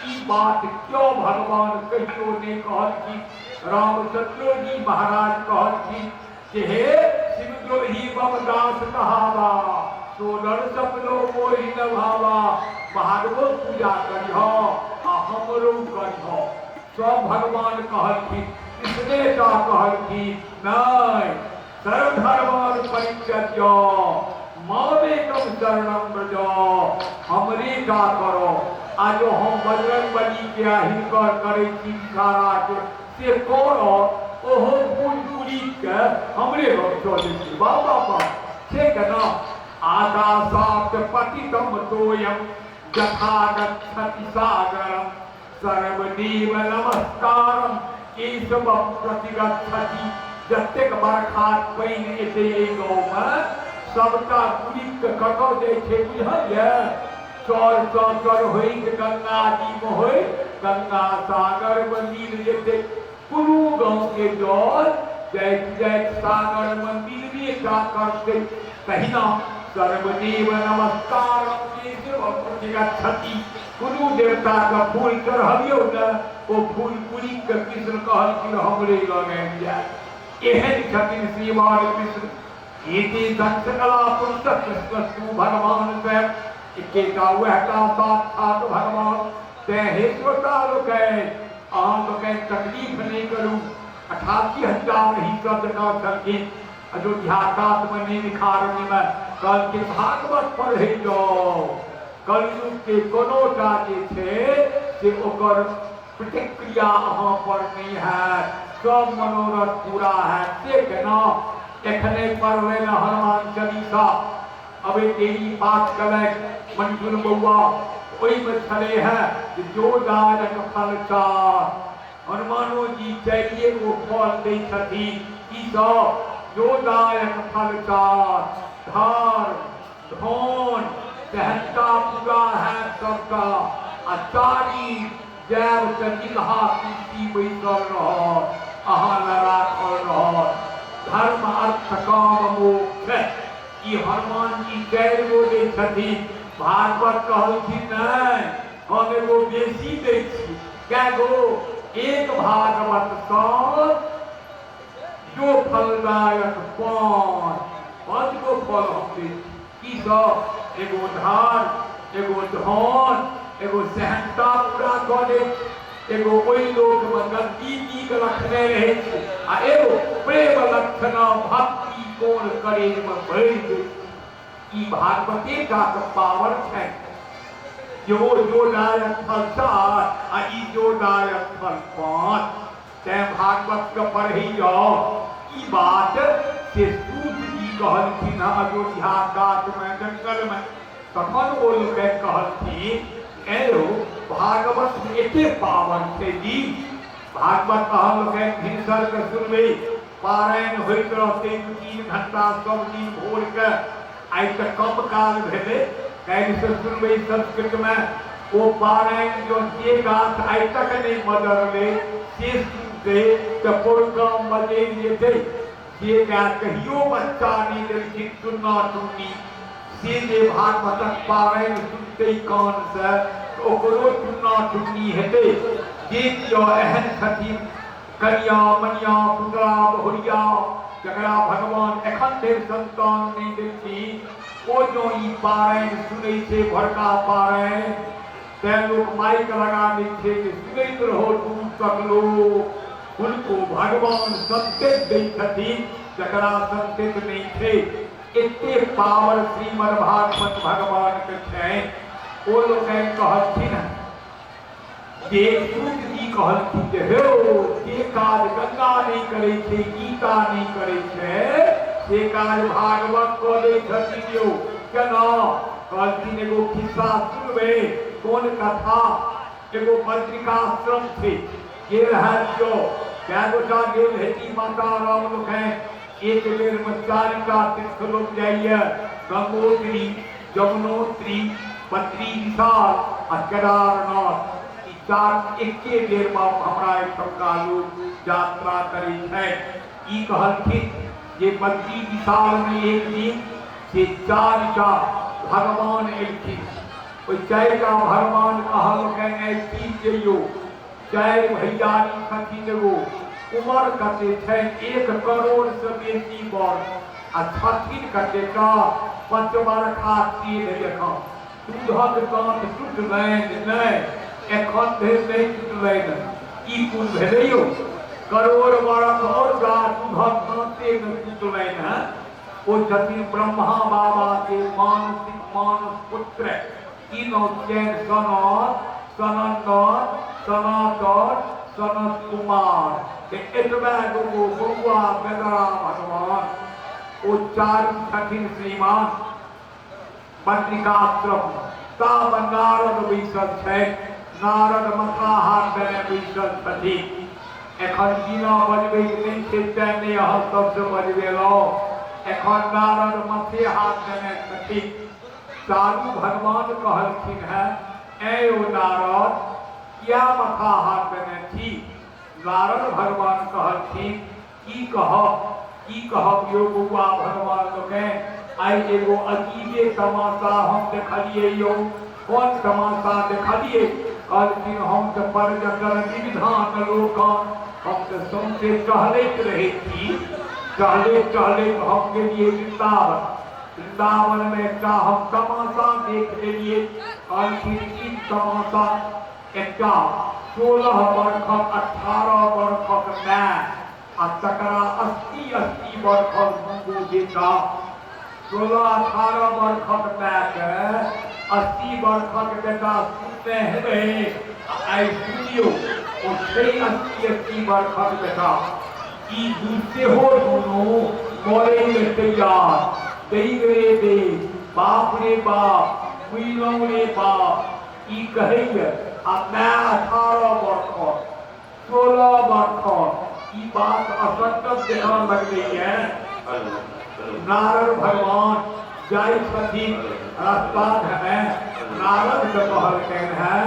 ई बात क्यों भगवान कहियो नहि कहलखिन? रामचंद्रो जी महाराज कहलखिन जे हे शिवद्रोही मम दास कहावा, सोदर सपनो मोहि न भावा। महादेवो पूजा करिह आ हमरो करिह। सब भगवान कहलखिन, कृष्णे टा कहलखिन नहि, सर्वधर्मान परित्यज्य मामेकं शरणं व्रज, हमरे टा करो। आ जो हम बजरंग बली के आ हिनकर करै छी इशारा के से करो, ओहो फूल पूरी के हमरे लग चलै छै। वाह वाह वाह, से केना? आकाशात् पतितं तोयं यथा गच्छति सागरं सर्वदेव नमस्कारं केशव प्रतिगच्छति। जतेक बरखाक पानि एतै एहि गाँवमे सबटा गुड़िक के कतऽ जाइ छै बुझल यऽ? चर चर होइत गंगा जी मे होइत गंगा सागर मे मिल जेतै। कोनो गाँव के जल जाइत जाइत सागर मे मिलबे टा करतै। तहिना सर्वदेव नमस्कार केशव प्रतिगच्छति। कोनो देवता के फूल चढ़बियौ ने, ओ फूल गुड़िक के कृष्ण कहलखिन हमरे लग आबि जायत। एहन छथिन श्रीमान कृष्ण। एते दक्ष कला पुरुष कृष्ण भगवान स्वयं एकेटा वएह टा साक्षात भगवान। तें हे श्रोता लोकनि, अहाँ लोकनि तकलीफ नहि करू। 88,000 ही सब जकाँ छलखिन अयोध्या कातमे नैमिषारण्यमे, कहलखिन भागवत पढ़ै जाउ, कलयुग के कोनो टा जे छै से ओकर प्रतिक्रिया अहाँ पर नहि हैत, सब मनोरथ पूरा हैत। से केना? एखने पढ़लनि हनुमान चालीसा, अबे देरी पाठ कलनि मंजुल बौआ, ओहिमे छलै हेँ जे जो दायक फल चार। हनुमानो जी चारिए गो फल दै छथिन। की सब? जो दायक फल चार, धार धन सहनता पूरा हैत सबटा, आ चारि जायब तऽ निकहा कुर्सी बैसल रहत, अहाँ लए राखल रहत। धर्म अर्थ काम मोक्ष, ई हनुमान जी चारि गो दै छथिन। भागवत कहलखिन नहि, हम एगो बेसी दै छी। कै गो? एक भागवत सँ जो फलदायक पाँच, पाँच गो फल हम दै छी। की सब? एगो धार, एगो धन, एगो सहनता पूरा कऽ दै छी, एगो ओहि लोकमे गद्दी नीक रखने रहै छी, आ एगो प्रेम लक्षण भक्ति कोन करेजमे भरि दै छी। ई भागवते टाके पावर छै जे ओ जोदायक फल चार आ ई जोदायक फल पाँच। तें भागवत के पढ़ै जाउ। ई बात से सूत जी कहलखिन हँ अयोध्या कातमे जंगलमे। तखन ओ लोकनि कहलखिन, ऐं यौ, भागवतमे एते पावर छै जी? भागवत अहाँ लोकनि भिनसरके सुनबै, पारायण होइत रहतै 2-3 घंटा सब दिन भोरके। आइ तऽ कम काल भेलै, काल्हिसँ सुनबै संस्कृतमे। ओ पारायण जँ जे गाछ आइ तक नहि मजरलै से सुनतै तऽ पोरका मजरि जेतै। जे गाय कहियो बच्चा नहि देलखिन टुन्ना टुन्नी, से जे भागवतक पारायण सुनतै कानसँ तऽ ओकरो टुन्ना टुन्नी हेतै। जे केओ एहन छथिन कनिया मनिया पुतरा बहुरिया जकरा भगवान एखन धरि संतान नहि देलखिन, ओ जँ ई पारायण सुनै छै भोरका पारायण, तैं लोक माइक लगा दै छै जे सुनैत रहो दूर तक लोक। हुनको भगवान संकेत दै छथिन जकरा संकेत नहि छै। एते पावर श्रीमद् भागवत भगवान के छनि। ओ लोकनि कहलखिन जे सूत जी कहलखिन जे हे, जे काज गंगा नहि करै छै, गीता नहि करै छै, से काज भागवत कऽ दै छथिन यौ। केना? कहलखिन एगो खिस्सा सुनबै? कोन कथा? एगो बद्रिकाश्रम छै, गेल हैत यौ? कए गोटा गेल हेती माता राम लोकनि? एक बेरमे 4टा तीर्थ लोक जाइए, गंगोत्री, यमुनोत्री, बद्री विशाल आ केदारनाथ। ई 4 एके बेरमे हमरा एहिठामका लोक यात्रा करै छथि। ई कहलखिन जे बद्री विशालमे एक दिन से 4टा भगवान एलखिन। ओहि 4टा भगवान कहलकनि, आइ की जइयौ, 4 भैयारी छथिन, एगो उमर कते छनि? 1 करोड़ से बेसी वर्ष। आ छथिन कतेक पचबरखा तीन एखन दूधक दाँत टुटलनि नहि एखन धरि नहि टुटलनि ई कोन भेलै यौ करोड़ बरख आओर गा दूधक दाँते नहि टुटलनि हेँ ओ छथिन ब्रह्मा बाबा के मानसिक मानस पुत्र की नाम छियनि सनत सनन्दन सनातन सनत कुमार से एतबे दूगो बौआ बेदरा भगवान ओ चारू छथिन श्रीमान बद्रिकाश्रम ताब नारद बैसल छथि नारद मथा हाथ देने बैसल छथिन एखन बिना बजबैके नहि छै तेँ नहि अहाँ सबसँ बजबेलहुँ एखन नारद मथे हाथ देने छथिन चारू भगवान कहलखिन हेँ ऐ ओ नारद किया मथा हाथ देने छी नारद भगवान कहलखिन की कहब की कहब यौ बौआ भगवान लोकनि आइ एगो अजीबे तमाशा हम देखलियै यौ कोन तमाशा देखलियै कहलखिन हम तऽ पर्यटन विविधान लोकन हम तऽ सौंसे टहलैत रहै छी टहलैत टहलैत हम गेलियै वृन्दावन वृन्दावनमे एकटा हम तमाशा देख लेलियै कहलखिन की तमाशा एकटा 16 बरखक 18 बरखक माय आ तकरा 80-80 बरखक दूगो बेटा 16-18 बरखक मायके 80 बरखक बेटा सुनने हेबै आ आइ सुनियौ ओ छै 80-80 बरखक बेटा ई दू सेहो दुनू मरै ले तैयार दैव रे दैव बाप रे बाप मुइलहुँ रे बाप ई कहैए आ माय 18 बरखक 16 बरखक ई बात असंगत जकाँ लगलैए नारद भगवान जाइ छथिन रास्ता धने नारद के कहलकनि हेँ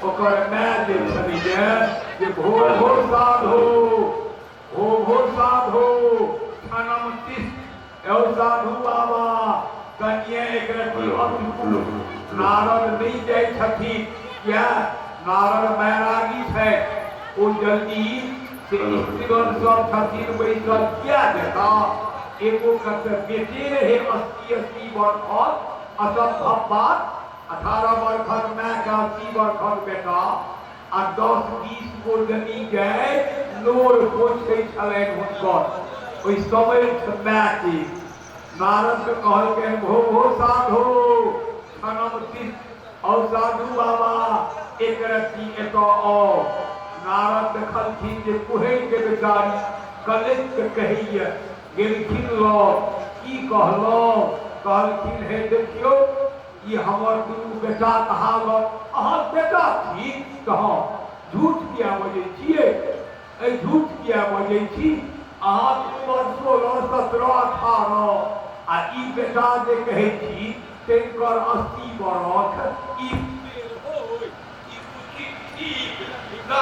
ओकर माय जे छलैए जे भोर भोर साधो भो भो साधो क्षणम तिष्ठ एहो साधु बाबा कनिए एक रत्ती अटकू नारद नहि जाइ छथिन किया नारद बैरागी छै ओ जल्दी से स्त्रीगण सब छथिन बैसल किया जेता एगो कते बेटे रहे 80-80 बरखक असंभव बात 18 बरखक मायके 80 बरखक बेटा आ 10-20 गो जनी गाय नोर पोछै छलनि हुनकर ओहि समय मायके नारद के कहलकनि भो भो साधो क्षणम तिष्ठ औ साधु बाबा एक रत्ती एतऽ आउ नारद देखलखिन जे कुहरि के बेचारी कलैत के कहैया गेलखिन लग की कहलहुँ कहलखिन हे देखियौ ई हमर दुनू बेटाक हालत अहाँ बेटा छी तऽ हँ झूठ किया बजै छियै एहि झूठ किया बजै छी अहाँके उमर 16 17 18 आ ई बेटा जे कहै छी तिनकर 80 बरख ई ई उचित ठीक ना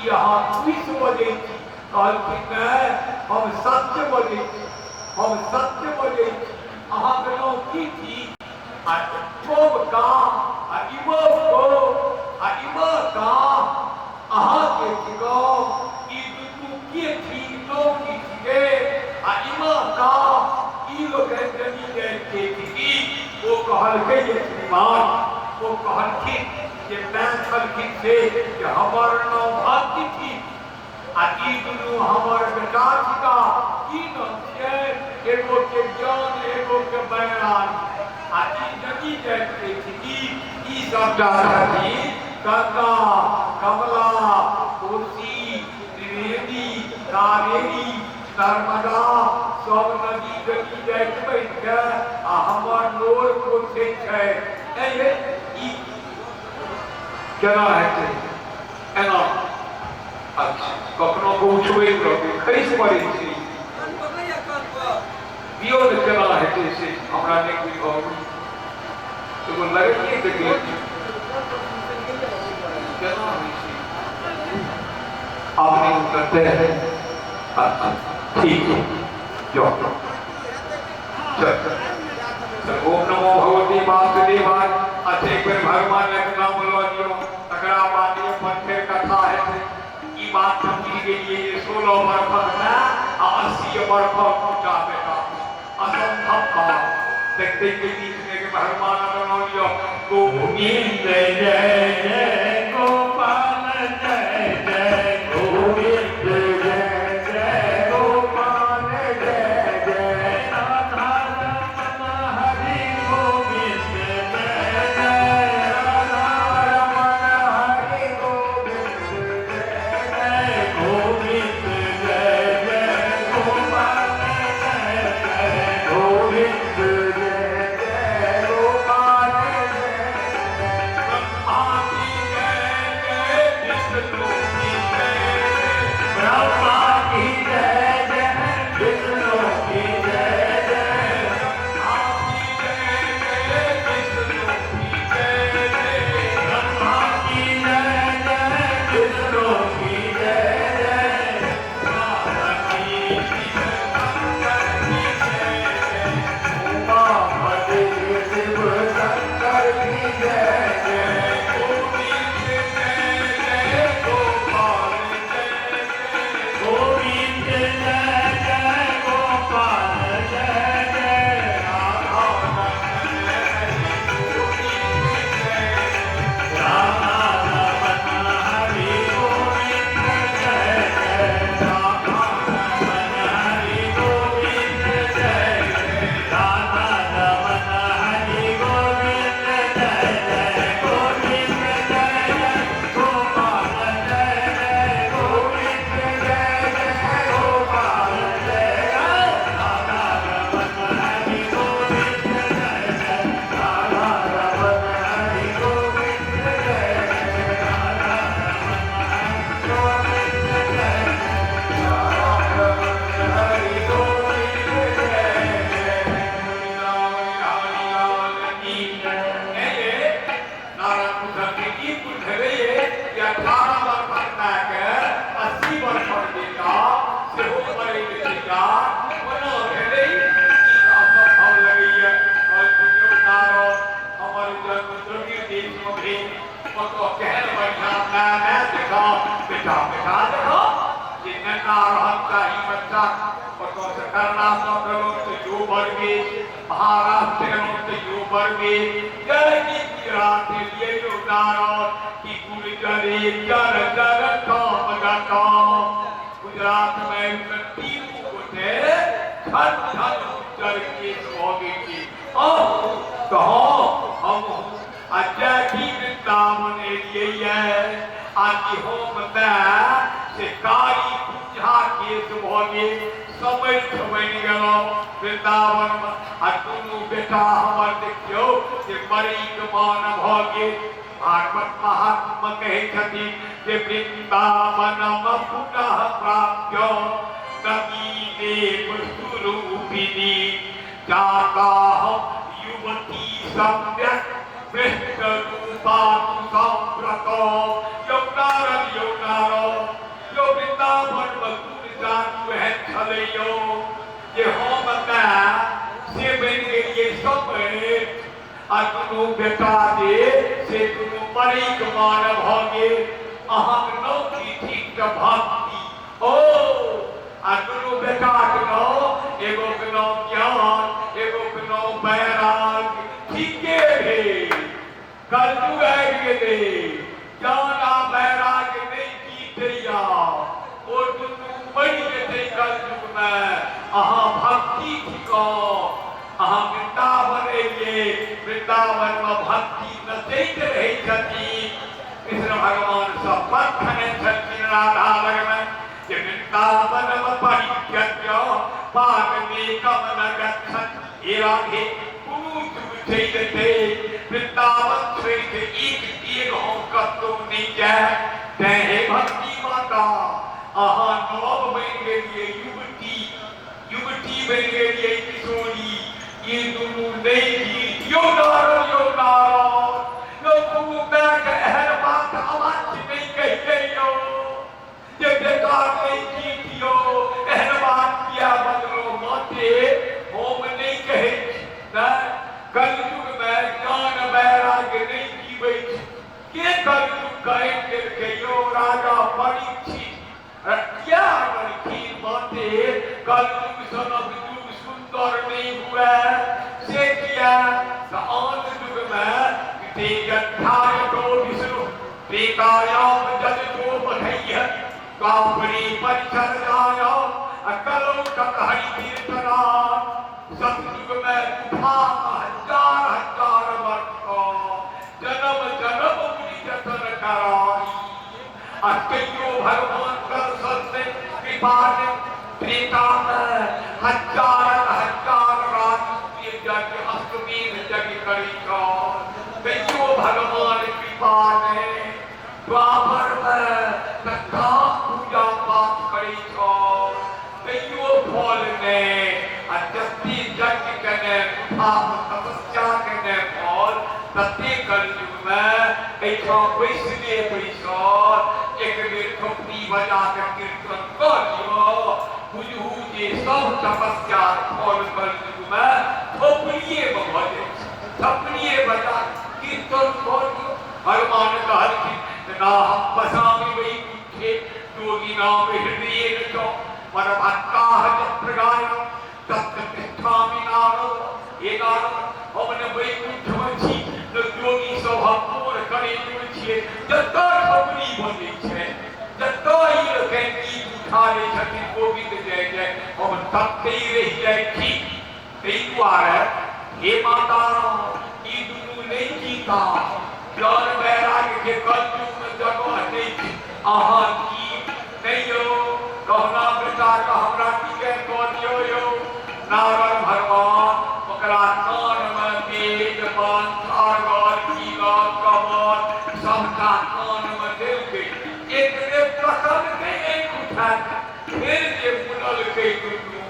ई अहाँ फूसि बजै छी कहलखिन नहि हम सत्य बजै छी हम सत्य बजै छी अहाँके नाम की छी आ इमो का आ इमो को आ इमो का अहाँके थिकौ ई दुनू के छी नाम की छिकै आ इमो का ई लोकनि जनी जाति के थिकी ओ कहलकै जे श्रीमान ओ कहलखिन जे माय छलखिन से जे हमर नाम भक्त थिक आ ई दुनू हमर बेटा थिका की नाम छियै एगो के ज्ञान एगो के वैराग आ ई जनी जाति के थिकी ई सबटा छथिन गंगा कमला कोसी त्रिवेणी कावेरी नर्मदा सब नदी जनी जाति बनि के आ हमर नोर पोछै छै ऐ ई केना हेतै एना अच्छा कखनो के उठबैत रहबै खसि पड़ै छै दियौ ने केना हेतै से हमरा नहि बुझल एगो लड़की तऽ गेल केना होइ छै आब नहि उतरतै अच्छा ठीक छै जाउ चल चल ओम नमो भगवती वासुदेवाय अच्छा एक बेर भगवानक नाम लऽ लियौ तकरा बाद अपन फेर कथा हेतै ई बात हम बुझि गेलियै जे 16 बरखक माय आ 80 बरखक दूटा बेटा। असंभव बात देखते के बीच में के भगवान बनौलियो गोविंद जय जय गोपाल जय जय गोविंद जय जय गोपाल जय जय राधा रमन हरि गोविंद जय जय राधा रमन हरि गोविंद जय जय गोविंद जय जय गोपाल जय जय गोविंद जय जय गोपाल जय ब्रह्मा की जय जय विष्णु की जय ब्रह्मा की जय जय विष्णु की जय जय ब्रह्मा की जय जय विष्णु की जय जय ब्रह्मा की जय जय विष्णु की जय जय पार्वती शंकर की जय जय उमापति शिव शंकर की जय जय गोविंद जय जय गोपाल जय जय गोविंद जय जय गोपाल जय जय राधा रमन हरि गोविंद जय राधा रमन हरि गोविंद जय जय राधा रमन हरि गोविंद जय जय राधा रमन हरि गोविंद जय जय गोविंद जय जय गोपाल जय जय गोविंद जय जय गोपाल जय जय राधा रमन हरि गोविंद जय जय राधा रमन हरि गोविंद जय जय राधा रमन हरि गोविंद जय राधा रमन हरि गोविंद जय जय बेटा बेटा देखो जे नेता रहत चाही बच्चा ओतऽ से कर्नाटक गेलहुँ तऽ यो बरगे महाराष्ट्र गेलहुँ तऽ यो बरगे जय की गुजरात एलियै यौ नारद कि गुर्जरे जर जर काम गटम गुजरात मे तीनू गोटे छन छन उज्जर केश भऽ गेल छी अहूँ तऽ हँ हमहूँ आ जय की वृन्दावन एलियै ये आ कि हम माय से कारी कुंझा केश भऽ गेल समर्थ बनि गेलहुँ वृन्दावनमे आ दुनू बेटा हमर देखियौ जे मरैक मान भऽ गेल। भागवत महात्मा कहै छथिन जे वृन्दावनम पुनः प्राप्य नवीनेव सुरूपिणी जाता हम युवती सम्यक पृष्ठ रूपा सम्प्रत। यौ नारद यौ नारद यौ वृन्दावन मे कोन जादू एहन छलै यौ जे हम माय से बनि गेलियै समर्थ आ दुनू बेटा जे से दुनू मरैक मान भऽ गेल। अहाँक नाम की ठीक तऽ भक्ति ओ आ दुनू बेटाक नाम एगो के नाम ज्ञान एगो के नाम वैराग। ठीके भेल कलयुग आबि गेलै ज्ञान आ वैराग नहि जीतैया ओ दुनू मरि जेतै कलयुगमे। अहाँ भक्ति थिकौ अहाँ वृन्दावन एलियै वृन्दावनमे भक्ति नचैत रहै छथिन। कृष्ण भगवान शपथ खेने छलखिन राधा लगमे जे वृन्दावनम परित्यज्य पादमेकम न गच्छति। हे राधे कोनो जुग चलि जेतै वृन्दावन छोड़ि कऽ एक डेग हम कतहु नहि जायब। तैं हे भक्ति माता अहाँ नव बनि गेलियै युवती युवती बनि गेलियै किशोरी ई दुनू नहि जीत। यौ नारद यौ नारद यौ कोनो मायके एहन बात अवाच्य नहि कहियै यौ जे बेटा नहि जीतियौ एहन बात किया बजलहुँ माते हम नहि कहै छी नहि कलयुगमे ज्ञान वैराग्य नहि जीबै छी। के कलयुग कहि देलकै यौ राजा परीक्षित किया अनलखिन माते कलयुग सनक युग सुन्दर नहि हुए। द्वापरे परिचर जाय आ कलौ तक हरि कीर्तनाथ। सतयुग में गुफा हजार हजार वर्ष जन्म जन्म मुनि जतन कराई आ तैयो भगवान दर्शन ने कृपा ने। त्रेता में हजार हजार राजसूय यज्ञ अश्वमेध यज्ञ करी तैयो भगवान कृपा ने। द्वापर में तथा पूजा पाठ करी तैयो फल ने। आ जते यज्ञ केने गुफा तपस्या केने फल तते कलयुग में एहिठाम बैसले बैसल एक बेर थोपड़ी बजा के कीर्तन कऽ लिअ, बुझू जे सब तपस्या फल कलयुग में थोपड़िए में भऽ जाइ छै। थपड़िए बजा कीर्तन कऽ लिअ। भगवान कहलखिन ना हम बसामि वैकुंठे योगी नाम हृदय च पर भक्ताः यत्र गायनं तत्र तिष्ठामि नारद। हे नारद, हम ने वैकुंठ में छी न योगी सब हम मोर करे छियै। जतऽ खबरी बजै छै, जतऽ ई लोकनि गीत उठा लै छथिन गोविंद जय जय, हम ततै रहि जाइ छी। ताहि दुआरे हे माता राम, ई दुनू नहि जीता, ज्ञान वैराग्य के कलयुग में जगह नहि छै। अहाँ की नहि यौ, कहुना बेटाके हमरा टीके कऽ दियौ यौ। नारद भगवान ओकरा कानमे वेद मंत्र अर्गल कीलक कमल सबटा कानमे देलकै। एक बेर तकलकै आँखि उठा कऽ, फेर जे मुनलकै दुनू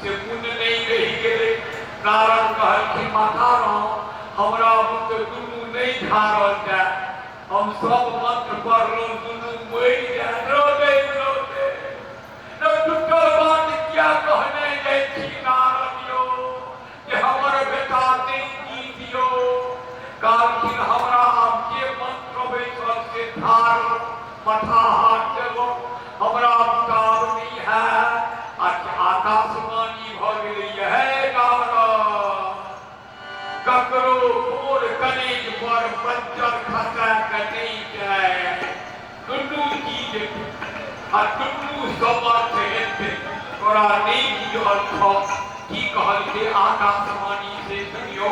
से मुन नहि रहि गेलै। नारद कहलखिन माता राम, हमरा बुते दुनू नहि झाड़ल जाय, हम सब मंत्र पढ़लहुँ दुनू मरि जाय। रोते रोते टूटल बात किया कहने जाइ छी नारद यौ जे हमर बेटा नहि जीत यौ। कहलखिन हमरा आब जे मंत्र अबै छल से धार मठाहार देलहुँ, हमरा बुताब नहि है। आकाशवाणी भऽ गेलै, हे नारद, ककरो कोर कनेज पर बज्जर खसा के नहि जाय, दुनू चीज आ दुनू समर्थ हेतै, तोरा नहि बुझल छौ। की कहलकै आकाशवाणी से सुनियौ।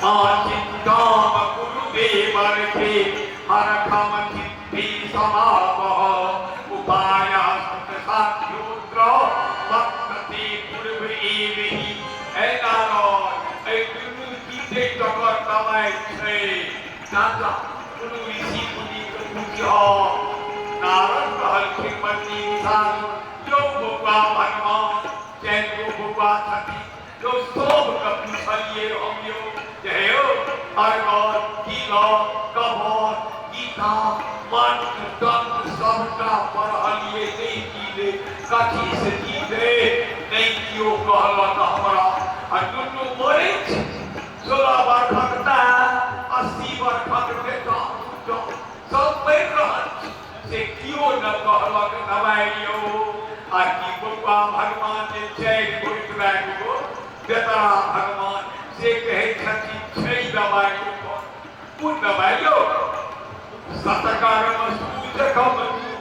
माँ चिन्ताम गुरुदेवर के हर खम चित्ती समावह उपाय साध्योत्र वक्तते पूर्व एवही। हे नारद, एहि दुनू जीते तकर दवाइ छै, चाचा कोनो ऋषि मुनिके पूछिह। नारद कहलखिन बन्नी साधु यौ बौआ भगवान, चारि गो बौआ छथिन यौ, सबके पुछलियै हम यौ जे हे यौ अर्गल कीलक कबर गीता मंत्र तंत्र सबटा पढ़लियै, नहि जीले, कथी से जीते? नहि केओ कहलक हमरा। आ दुनू मरै छै, 16 बरखक माय, 80 बरखक बेटा, सब मरि रहल छै, से केओ न कहलक दवाइ यौ। आ की बौआ भगवान जे चारि गोट गो बेतरा भगवान से कहै छथिन छै दवाइ ओकर। कोन दवाइ यौ? सतकर्म सूचकम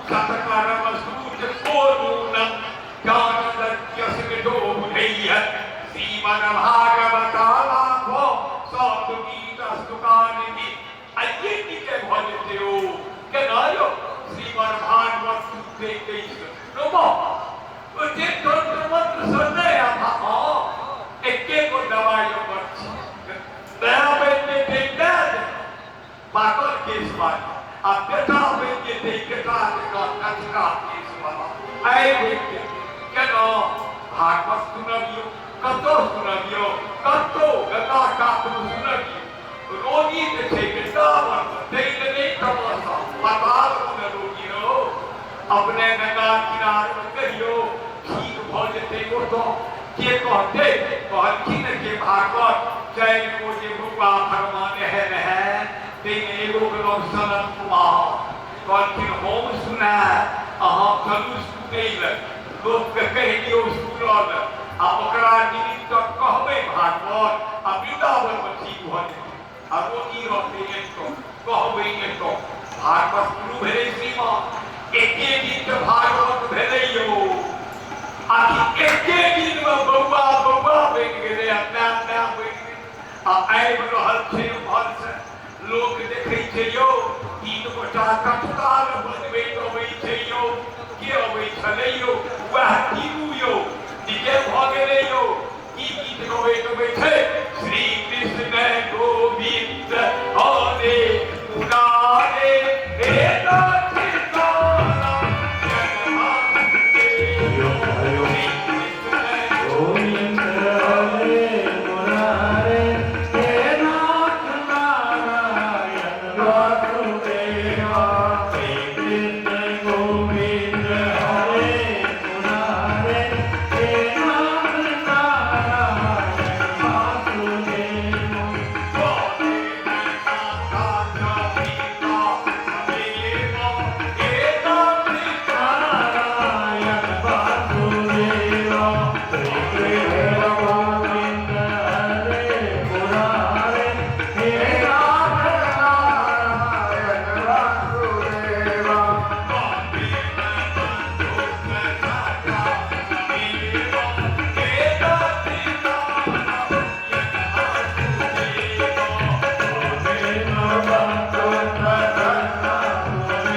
सतकर्म सूचको नूनम ज्ञान यज्ञ मिटो बुधैः श्रीमद् भागवता लाभो सतगीत स्तुकानिधि। आइए नीके भऽ जेतै ओ केना यौ? श्रीमद् भागवत सुनते कैसे नमो ओ जे तंत्र मंत्र से नहि आभा। हँ, एके गो दवाइ ओकर छै, माय बनि जेतै माय पाकल केश वाली आ बेटा बनि जेतै बेटा जकाँ कचका केश वाला। आइ बनि जेतै केना? भागवत सुनबियौ। कतौ सुनबियौ? कतौ गंगा कातमे सुनबियौ। रोगी जे छै वृन्दावनमे तै लए नहि तमाशा, पातालमे रोगी रहो, अपने गंगा किनारमे कहियौ ठीक भऽ जेतै। ओतऽ के कहतै? कहलखिन जे भागवत चारि गो जे बौआ भगवान एहन है ताहिमे एगोके नाम सनत कुमार। कहलखिन हम सुनायब, अहाँ चलू सुनै लए, लोकके कहि दियौ सुनल आ ओकरा निमित्त कहबै भागवत आ वृन्दावनमे ठीक भऽ जेतै आ रोगी रहतै एतऽ, कहबै एतऽ। भागवत शुरू भेलै श्रीमान, एक आ आबि रहल छै उम्हरसँ लोक देखै छै यौ, तीन गोटा कठताल बजबैत अबै छै यौ। के अबै छलै यौ? वएह तीनू यौ। नीके भऽ गेलै यौ। की गीत गबैत अबै छै? श्री कृष्ण गोविंद हरे मुरारे, हे नाथ नारायण वासुदेव। श्री कृष्ण गोविंद हरे मुरारे, हे नाथ नारायण वासुदेवा। श्री कृष्ण गोविंद हरे मुरारे, हे नाथ नारायण वासुदेवा। नारायण वासुदेवा। श्री कृष्ण गोविंद हरे मुरारे, हे नाथ नारायण वासुदेवा।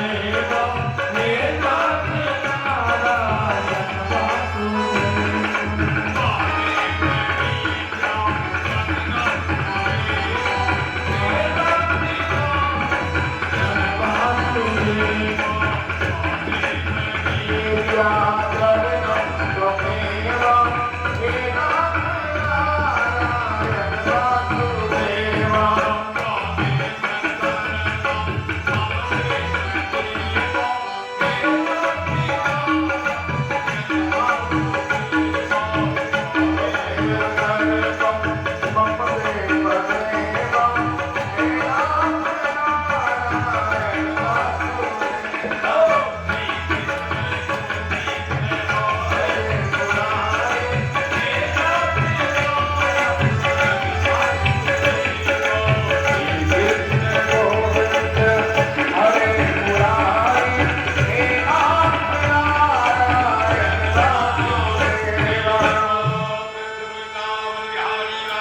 हे नाथ नारायण वासुदेवा। वासुदेवा। विद्याचरणं त्वमेव, हे नाथ नारायण वासुदेवा। मम देव, हे नाथ नारायण वासुदेवा। श्री कृष्ण गोविंद हरे मुरारे, हे नाथ नारायण वासुदेवा।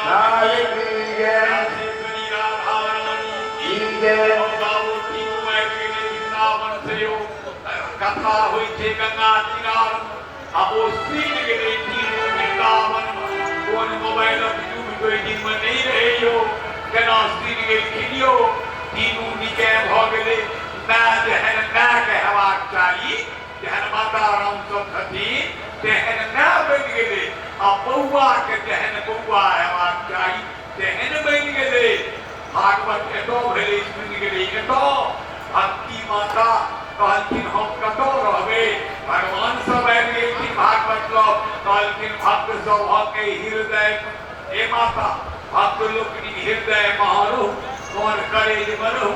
लाल की जय, की जय। कथा होइ छै गंगा किनार आ ओ सुनि गेलै तीनू वृंदावन। कोन मोबाइलक युग ओहि दिनमे नहि रहै यौ, केना सुनि गेलखिन यौ? तीनू निके भऽ गेलै। माय जेहन मायके हेबाक चाही, जेहन माता राम सब छथिन तेहन माय बनि गेलै, आ बौआके जेहन बौआ हेबाक चाही तेहन बनि गेलै। भागवत एतऽ भेलै, सुनि गेलै एतऽ। भक्ति माता कहलखिन हम कतऽ रहबै? भगवान सब आबि गेलखिन भागवत लग, कहलखिन भक्त सभके हृदय, हे माता, भक्त लोकनि हृदय महारू कोन करे बनू।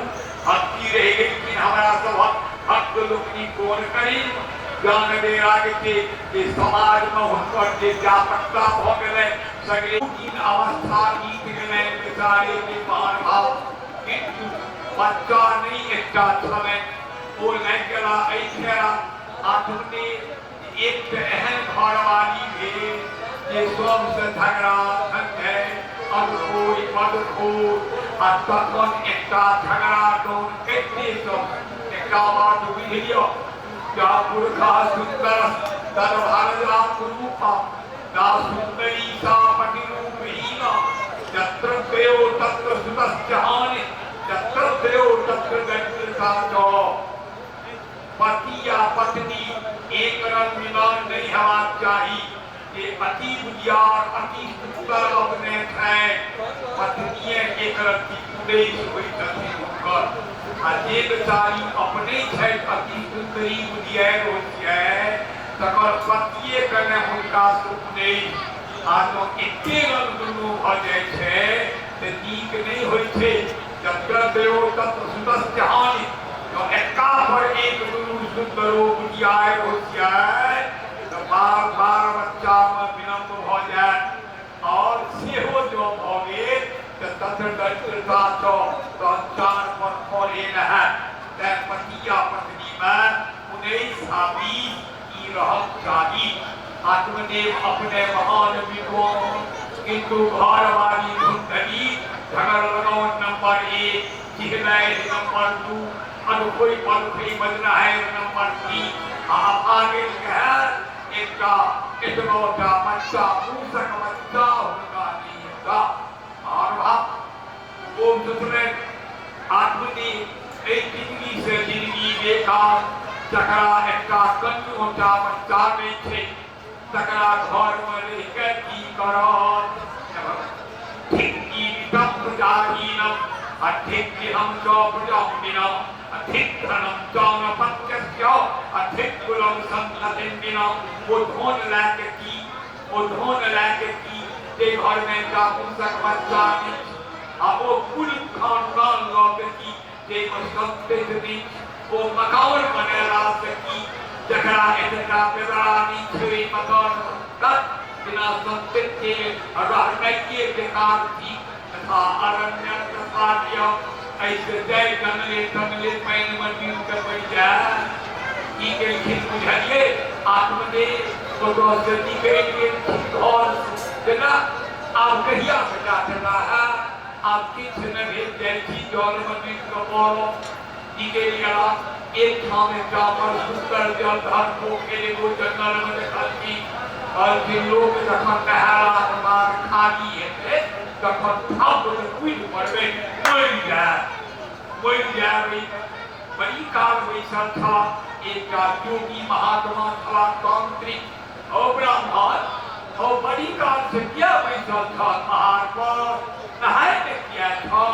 भक्ति रहि गेलखिन हमरा सभक भक्त लोकनि कोन करी ज्ञान वैराग्य के जे समाजमे हुनकर जे व्यापकता भऽ गेलै, सगरे तीन अवस्था बीत गेलै बेचारे के महान भाव। किन्तु बच्चा नहि एकटा छलनि, ओ लागि गेला एहि फेरा। आत्मने एक तऽ एहन घरवाली भेल जे सबसँ झगड़ा झंझट, अदखोर बदखोर, आ तखन एकटा झगड़ा डोन कते सब। एकटा बात बुझि लिअ, जा पुरखा सुन्दर दरभरजा रूपा ना सुन्दरी सा पतिरूपहीना, यत्र त्रयो तत्र सुतस्य हानि, यत्र त्रयो तत्र दरिद्रता च। पति या पत्नी एक रंग मिलन नहि हेबाक चाही। जे अति बुधियार अति सुन्दर अपने छै, पत्नीए एक रत्ती उन्नैस होइ छथिन हुनकर, आ जे बेचारी अपने छथि अति सुन्दरी बुधियार होशियार, तकर पतिए कने हुनका से उन्नैस। आ जँ एके रंग दुनू भऽ जाइ छै तऽ नीक नहि होइ छै। यत्र त्रयो तत्र सुतस्य हानि। जँ एक्का पर एक दुनू सुन्दरो बुधियार होशियार तऽ बार बार बच्चामे विलम्ब भऽ जायत, आओर सेहो जँ भऽ गेल तऽ तत्र दरिद्रता च, तहन चार पर फले न हैत। तेँ पति आ पत्नीमे 19 आ 20 ई रहक चाही। आत्मदेव अपने महान विद्वान, किन्तु घरवाली धुंधली। झगड़ लगाउन नंबर 1, चिहनाइ नंबर 2, अनखोइ पनखोइ बजनाइ नंबर 3। आ अभागिल के एकटा एतबोटा बच्चा, मूसक बच्चा हुनका नहि हेता। और भाव ओ सोचलनि आत्मदेव एहि जिंदगी से जिंदगी बेकार, जकरा एकटा कनियोटा बच्चा नहि छै तकरा घर में रहि के की करत। ठीक जीवितम प्रजाहीनम अधिक गृहम च प्रजामिनम अधिक धनम च न पत्यस्य अधिक कुलम संततिम। ओ धन लए के की, ओ धन लए के की जे घर में एकटा मूसक बच्चा नहि, आ ओ कुल खानदान लऽ के की जाहिमे संतति नहि, ओ मकान बनेला से की जकरा एतटा बेदरा नहि छै ओहि मकान तक बिना संतति के रहनाइए बेकार थी। तथा अरण्य तथा ऐसे जाय जंगले तंगले पानि में डूबि के पड़ि जाय। की केलखिन बुझलियै? आत्मदेव ओतऽ से निकलि गेलखिन घर जेना आब कहिया बेटा देला है, आब किछु नहि भेल, जाइ छी जल में डूबि के मरब। निकलि गेला। एक ठाम एकटा बड़ सुन्दर जलधर पोखरि एगो जंगल में देखलखिन। कहलखिन लोक जखन नहेलाक बाद खाली हेतै तखन थप कुदि पड़बै, मरि जायब, मरि जायब। ओहिमे बड़ी काल बैसल छला एकटा योगी महात्मा छला, तांत्रिक। ओ ब्राह्मण, ओ बड़ी काल से किया बैसल छल पहाड़ पर, नहाय के किया छल,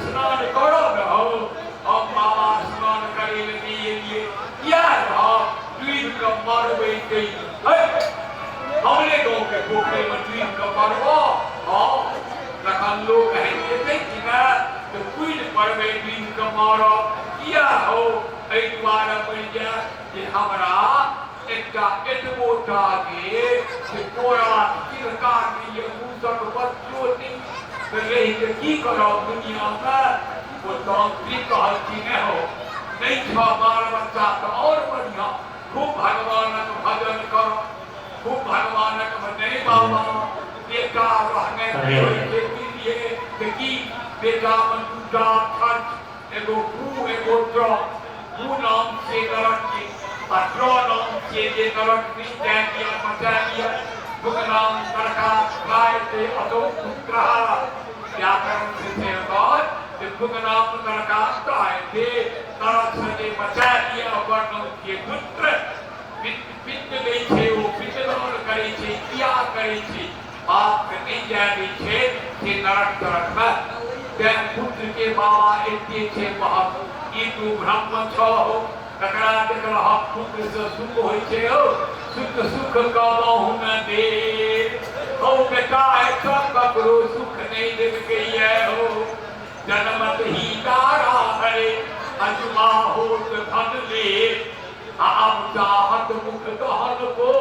स्नान करो न हो। हम बाबा स्नान करे ले नहीं एलिए, किया रह डूबि के मरबै तै हमरे गाँव के पोखरि में डूबि के मरबो। हाँ, तखन लोक कहि जेतै कि ने तऽ कुदि पड़बै, डूबि के मरब। किया हो? एहि दुआरे मरि जाय जे हमरा एकटा एतबोटा जे से तोरा तिनका नहि यऽ, मूसक बच्चो नहि, तऽ रहि के की करब दुनियामे। ओ तांत्रिक कहलखिन हो नहि छह बाल बच्चा तऽ और बढ़िया, खूब भगवानक भजन कर, खूब भगवानक। नहीं बाबा, बेटा रहने बुझलिए तऽ की बेटा में दूटा अक्षर, एगो कु एगो ट्र। कु नाम से नरक के आ ट्र नाम से जे नरक नहि जाय दिया, बचा लिया। बुक नाम नरका गायते असौ पुत्र, व्याकरण से छै ओकर जे बुक नाम नरका गायते, नरक से जे बचा लिया ओकर नाम छियै पुत्र। पिंड दै छै, ओ पिंडदान करै छै, किया करै छै, बाप के नहि जाय दै छै से नरक तरक में। तें पुत्र के बाबा एते छै महत्व। ई तू ब्रह्म छह हो, तकरा देखलहक पुत्र से सुख होइ छै हो, सुख सुख कबहु न दे हो। बेटा एतऽ ककरो सुख नहि देलकैये हो। जनमत ही तारा हरे अजुबा होत धन ले, अब चाहत मुख दहन को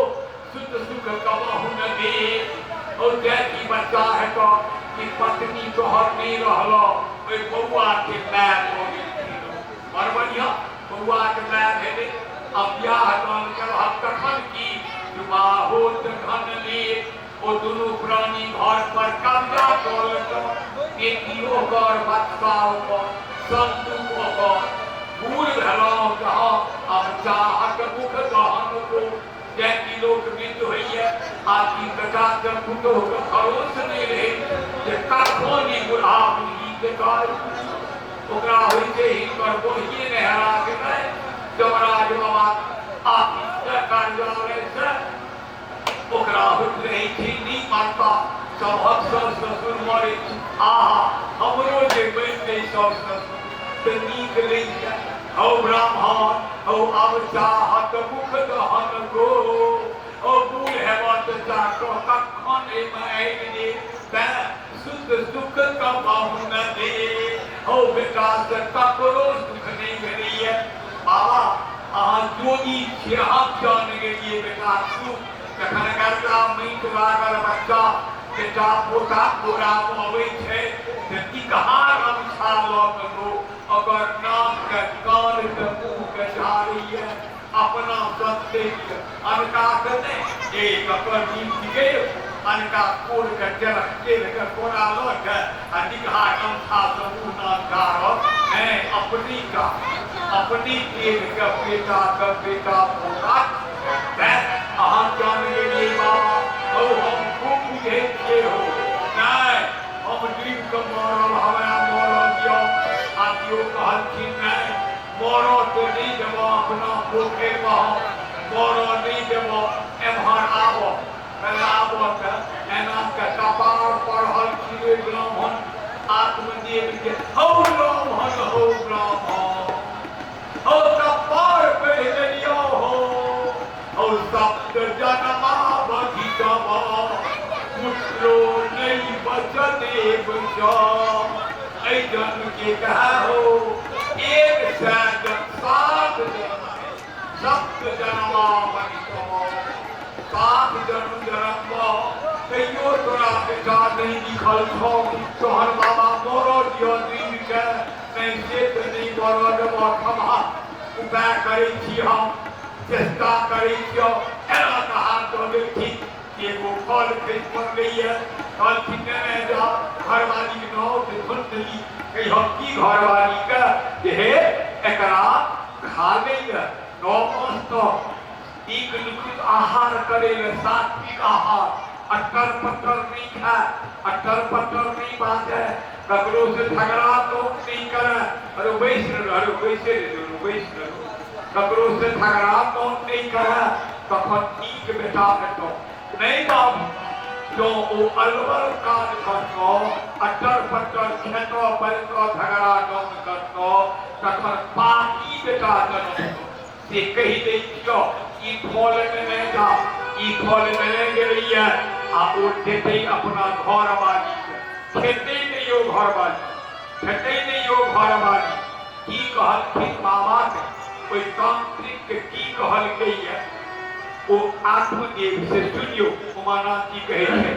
सुत सुख कबहु न दे। और जै की बच्चा है तो कि पत्नी तोहर नहीं रहलो, ओहि बौआ के माय भऽ गेलखिन। बड़ बढ़िया बौआ के माय भेलै। अब बियाह दान करहक तखन की जुबा होत धन ले, ओ दुनू प्राणी घर पर कब्जा कऽ लेतौ, बेटी ओकर, बच्चा ओकर, संतुक ओकर। बूढ़ भेलहुँ जहाँ अब चाहत मुख दहन को। जै की लोक वृद्ध होइए आ कि बेटा के पुतोह के भरोस नहि रहै जे कखन ई बुढ़ा बुढ़ी देतै। ओकरा होइ छै हिनकर बहिए नहि हेरा गेलै यमराज बाबा ऑफिस से, कार्यालय से। ओकरा होइत रहै छै नहि मरता, सभक सास ससुर मरै छै, आहा हमरो जे मरितै सास ससुर तऽ नीक लगितै। हौ ब्राह्मण हौ, अब चाहत मुख दहन को, ओ बूढ़ हेबऽ तऽ जाकऽ कखन एहिमे आबि जे, तैं सुख सुख कबहु न दे। हौ बेटा से ककरो सुख नहि भेलैये। बाबा अहाँ जोगी छियै, अहाँ किया नहि गेलियै बेटा सुख? जखन गर्दा माटि लागल बच्चा बेटा पोता कोरा अबै छै तऽ टिकहा गमछा लऽ कऽ लोक ओकर नाक के कान के मुँह के झाड़ैये, अपना सत्य अनका के नहि। ए ककर नीक थिकै? अनका कोर के तेलक तेल के कोरा लऽ के आ निकहा गमछा सँ मुँह नाक गाड़ब नहि, अपने का अपने तेल के बेटा के बेटा पोता। तेँ अहाँ जान गेलियै बाबा हौ, हम खूब बुझै छियै हौ। नहि, हम डूबि कऽ मरब, हमरा मरऽ दिअ। आ केओ कहलखिन नहि, मरऽ तऽ नहि देबऽ, अपना पोखरिमे हम मरऽ नहि देबऽ, एम्हर आबऽ। पहिले आबऽ तऽ एना के कपार पढ़लखिन ओहि ब्राह्मण आत्मदेव के, हौ ब्राह्मण, हौ ब्राह्मण, हौ कपार पढ़ि देलियौ हौ, हौ सप्त जन्मा बधितब पुत्रो नहि बचदेव च। एहि जन्म के कहा हो 100 जन्म, 7 जन्म, सप्त जन्मा बधितब, 7 जन्म जन्म कहियो तोरा बेटा नहि लिखल छौ, तोहर बाबा मरऽ दिअ डूबि के, नहि से तऽ नहि मरऽ देबऽ, थमहा उपाय करै छी हम, चेष्टा करै छियौ। एना कऽ हाथ दऽ देलखिन, एगो फल खसि पड़लैए। कहलखिन नहि जा, घरवालीके नाव से धुनली, कहियो की घरवालीके जे हे एकरा खा लैए 9 मास तक नीक नुकुत आहार करै लए, सात्विक आहार, अट्टर पट्टर नहीं खाए, अट्टर पट्टर नहीं बाजे, ककरो से झगड़ा तो नहीं करे, अरे बैस रहो, अरे बैसे रहो, बैस रहो, ककरो से झगड़ा तो नहीं करे, तखन नीक बेटा भेटो। नहीं बाबू, जो ओ अलवर काज करतो, अट्टर पट्टर खेतो बैठो, झगड़ा कम करतो, तखन पापी बेटा जनमतो। से कहि दै छियौ ई फल नेने जा, ई फल नेने गेलैए आ ओ देतै अपना घरवाली के, खेतै नहि यौ घरवाली, खेतै नहि यौ घरवाली। की कहलखिन बाबा के, ओहि तांत्रिक के की कहलकैए ओ आत्मदेव से सुनियौ। उमानाथ जी कहै छै,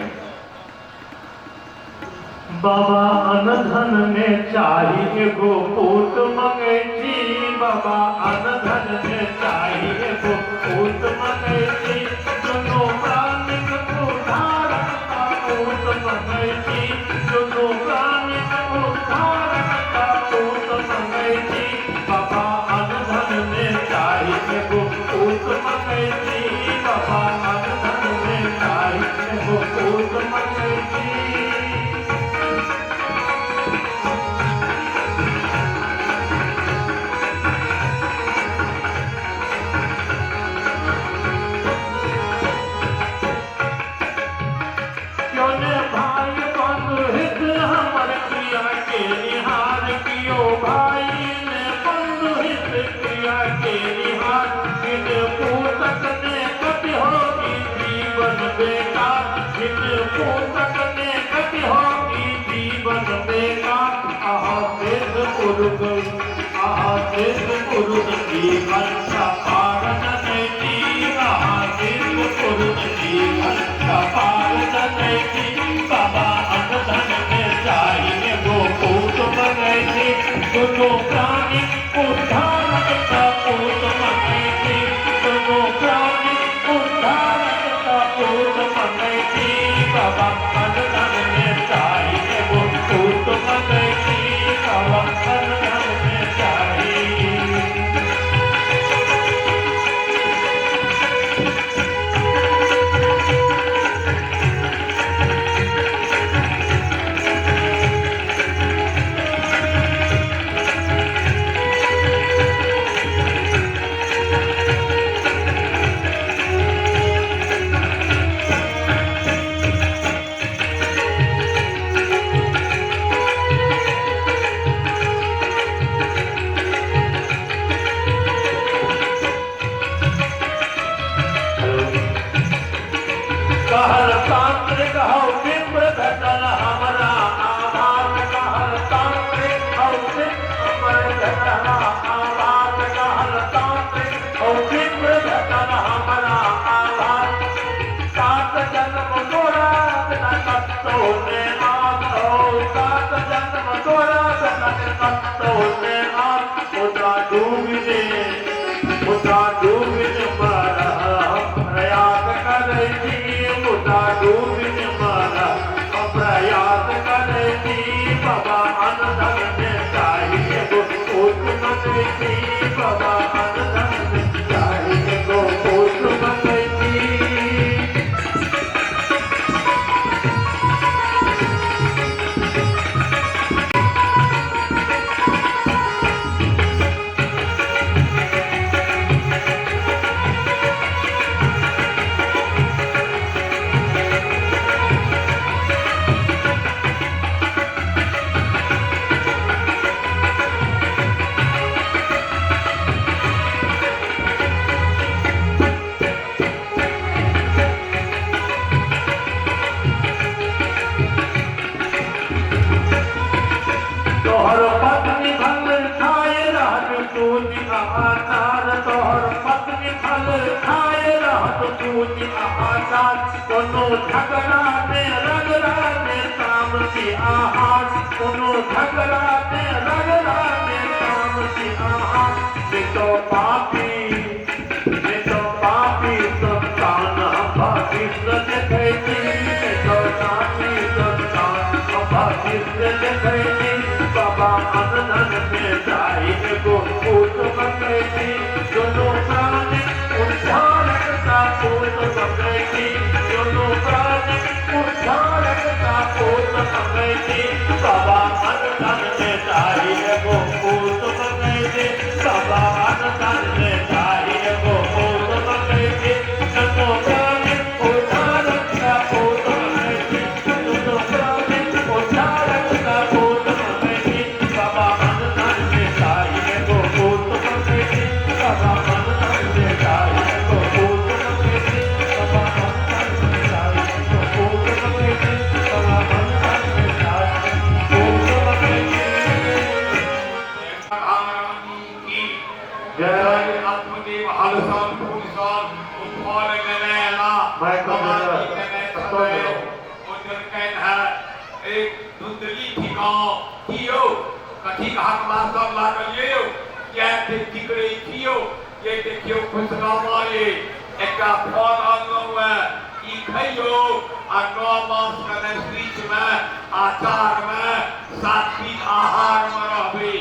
बाबा अनधन में चाही एगो पूत मंगै छी, बाबा अनधन में चाही एगो पूत मंगै छी, दुनू प्राणीक उद्धारक का पूत मंगै छी, दुनू प्राणीक उद्धारक का पूत मंगै छी, बाबा अनधन में चाही एगो पूत मंगै छी, बाबा अनधन में चाही एगो पूत मंगै छी। क्यों ने भाई बंधु हित हमर क्रिया के निहार, कियो भाई ने बंधु हित क्रिया के निहार, बिन पूतक ने कति होगी जीवन बेकार, बिन पूतक ने कति होगी जीवन बेकार, आहा सिद्ध पुरुष, आहा सिद्ध पुरुष जीवन का पार जनै छी, आहा सिद्ध पुरुष जीवन का पार जनै छी, बाबा अनधन में चाही एगो पूत मंगै छी, दुनू प्राणी उद्धारक का पूत मंगै छी, दुनू प्राणी उद्धारक का पूत मंगै छी, बाबा अनधन में चाही एगो पूत मंगै छी, बाबा अनधन में चाही। कहल तांत्रिक हौ विप्र भेटल हमरा आभास, कहल तांत्रिक हौ विप्र भेटल आभास, कहल तांत्रिक हौ विप्र भेटल हमरा आभास, 7 जन्म तोरा बिना कतौ ने आस हो, 7 जन्म तोरा बिना कतौ ने आस, मुदा डूबिने, मुदा डूबिने मरह प्रयास करै छी, मुदा डूबिने पूज आचार कोनो झगड़ा ने रगड़ा ने तामसी आहार कोनो झगड़ा ने रगड़ा ने तामसी आहार नहीं तो पापी नहीं तो पापी संतान हम भविष्य देखै छी नहीं तो पापी संतान हम भविष्य देखै छी बाबा अनधन में चाही एगो पूत मंगै छी दुनू प्राणी उद्धारक का पूत मंगै छी दुनू प्राणी उद्धारक का पूत मंगै छी बाबा अनधन में चाही एगो पूत मंगै छी बाबा अनधन में चाही एगो पूत मंगै छी दुनू प्राणी उद्धारक का पूत मंगै छी दुनू प्राणी उद्धारक का पूत मंगै छी बाबा अनधन में चाही एगो पूत मंगै छी बाबा अनधन में चाही एगो पूत मंगै छी बाबा अनधन में चाही एगो पूत मंगै छी बाबा अनधन में चाही पूत मंगै छी। रानी की जय। आत्मदेव हलसन फूलसन ओ फल नेने एला। माइक पर बाबा जरा जी नेने सत्तर छलै। मिलो। ओ देलकनि है एक धुंधली ठिकाओ की यौ कथी हकला सब लागल ये यौ किया एते चिकरै छी यौ? ये देखियौ खुशनामा ये एकटा फल अनलहुँ हे, ई खइयौ आ 9 मास कने स्वीच मे आचार मे सात्विक आहार मे रहबै।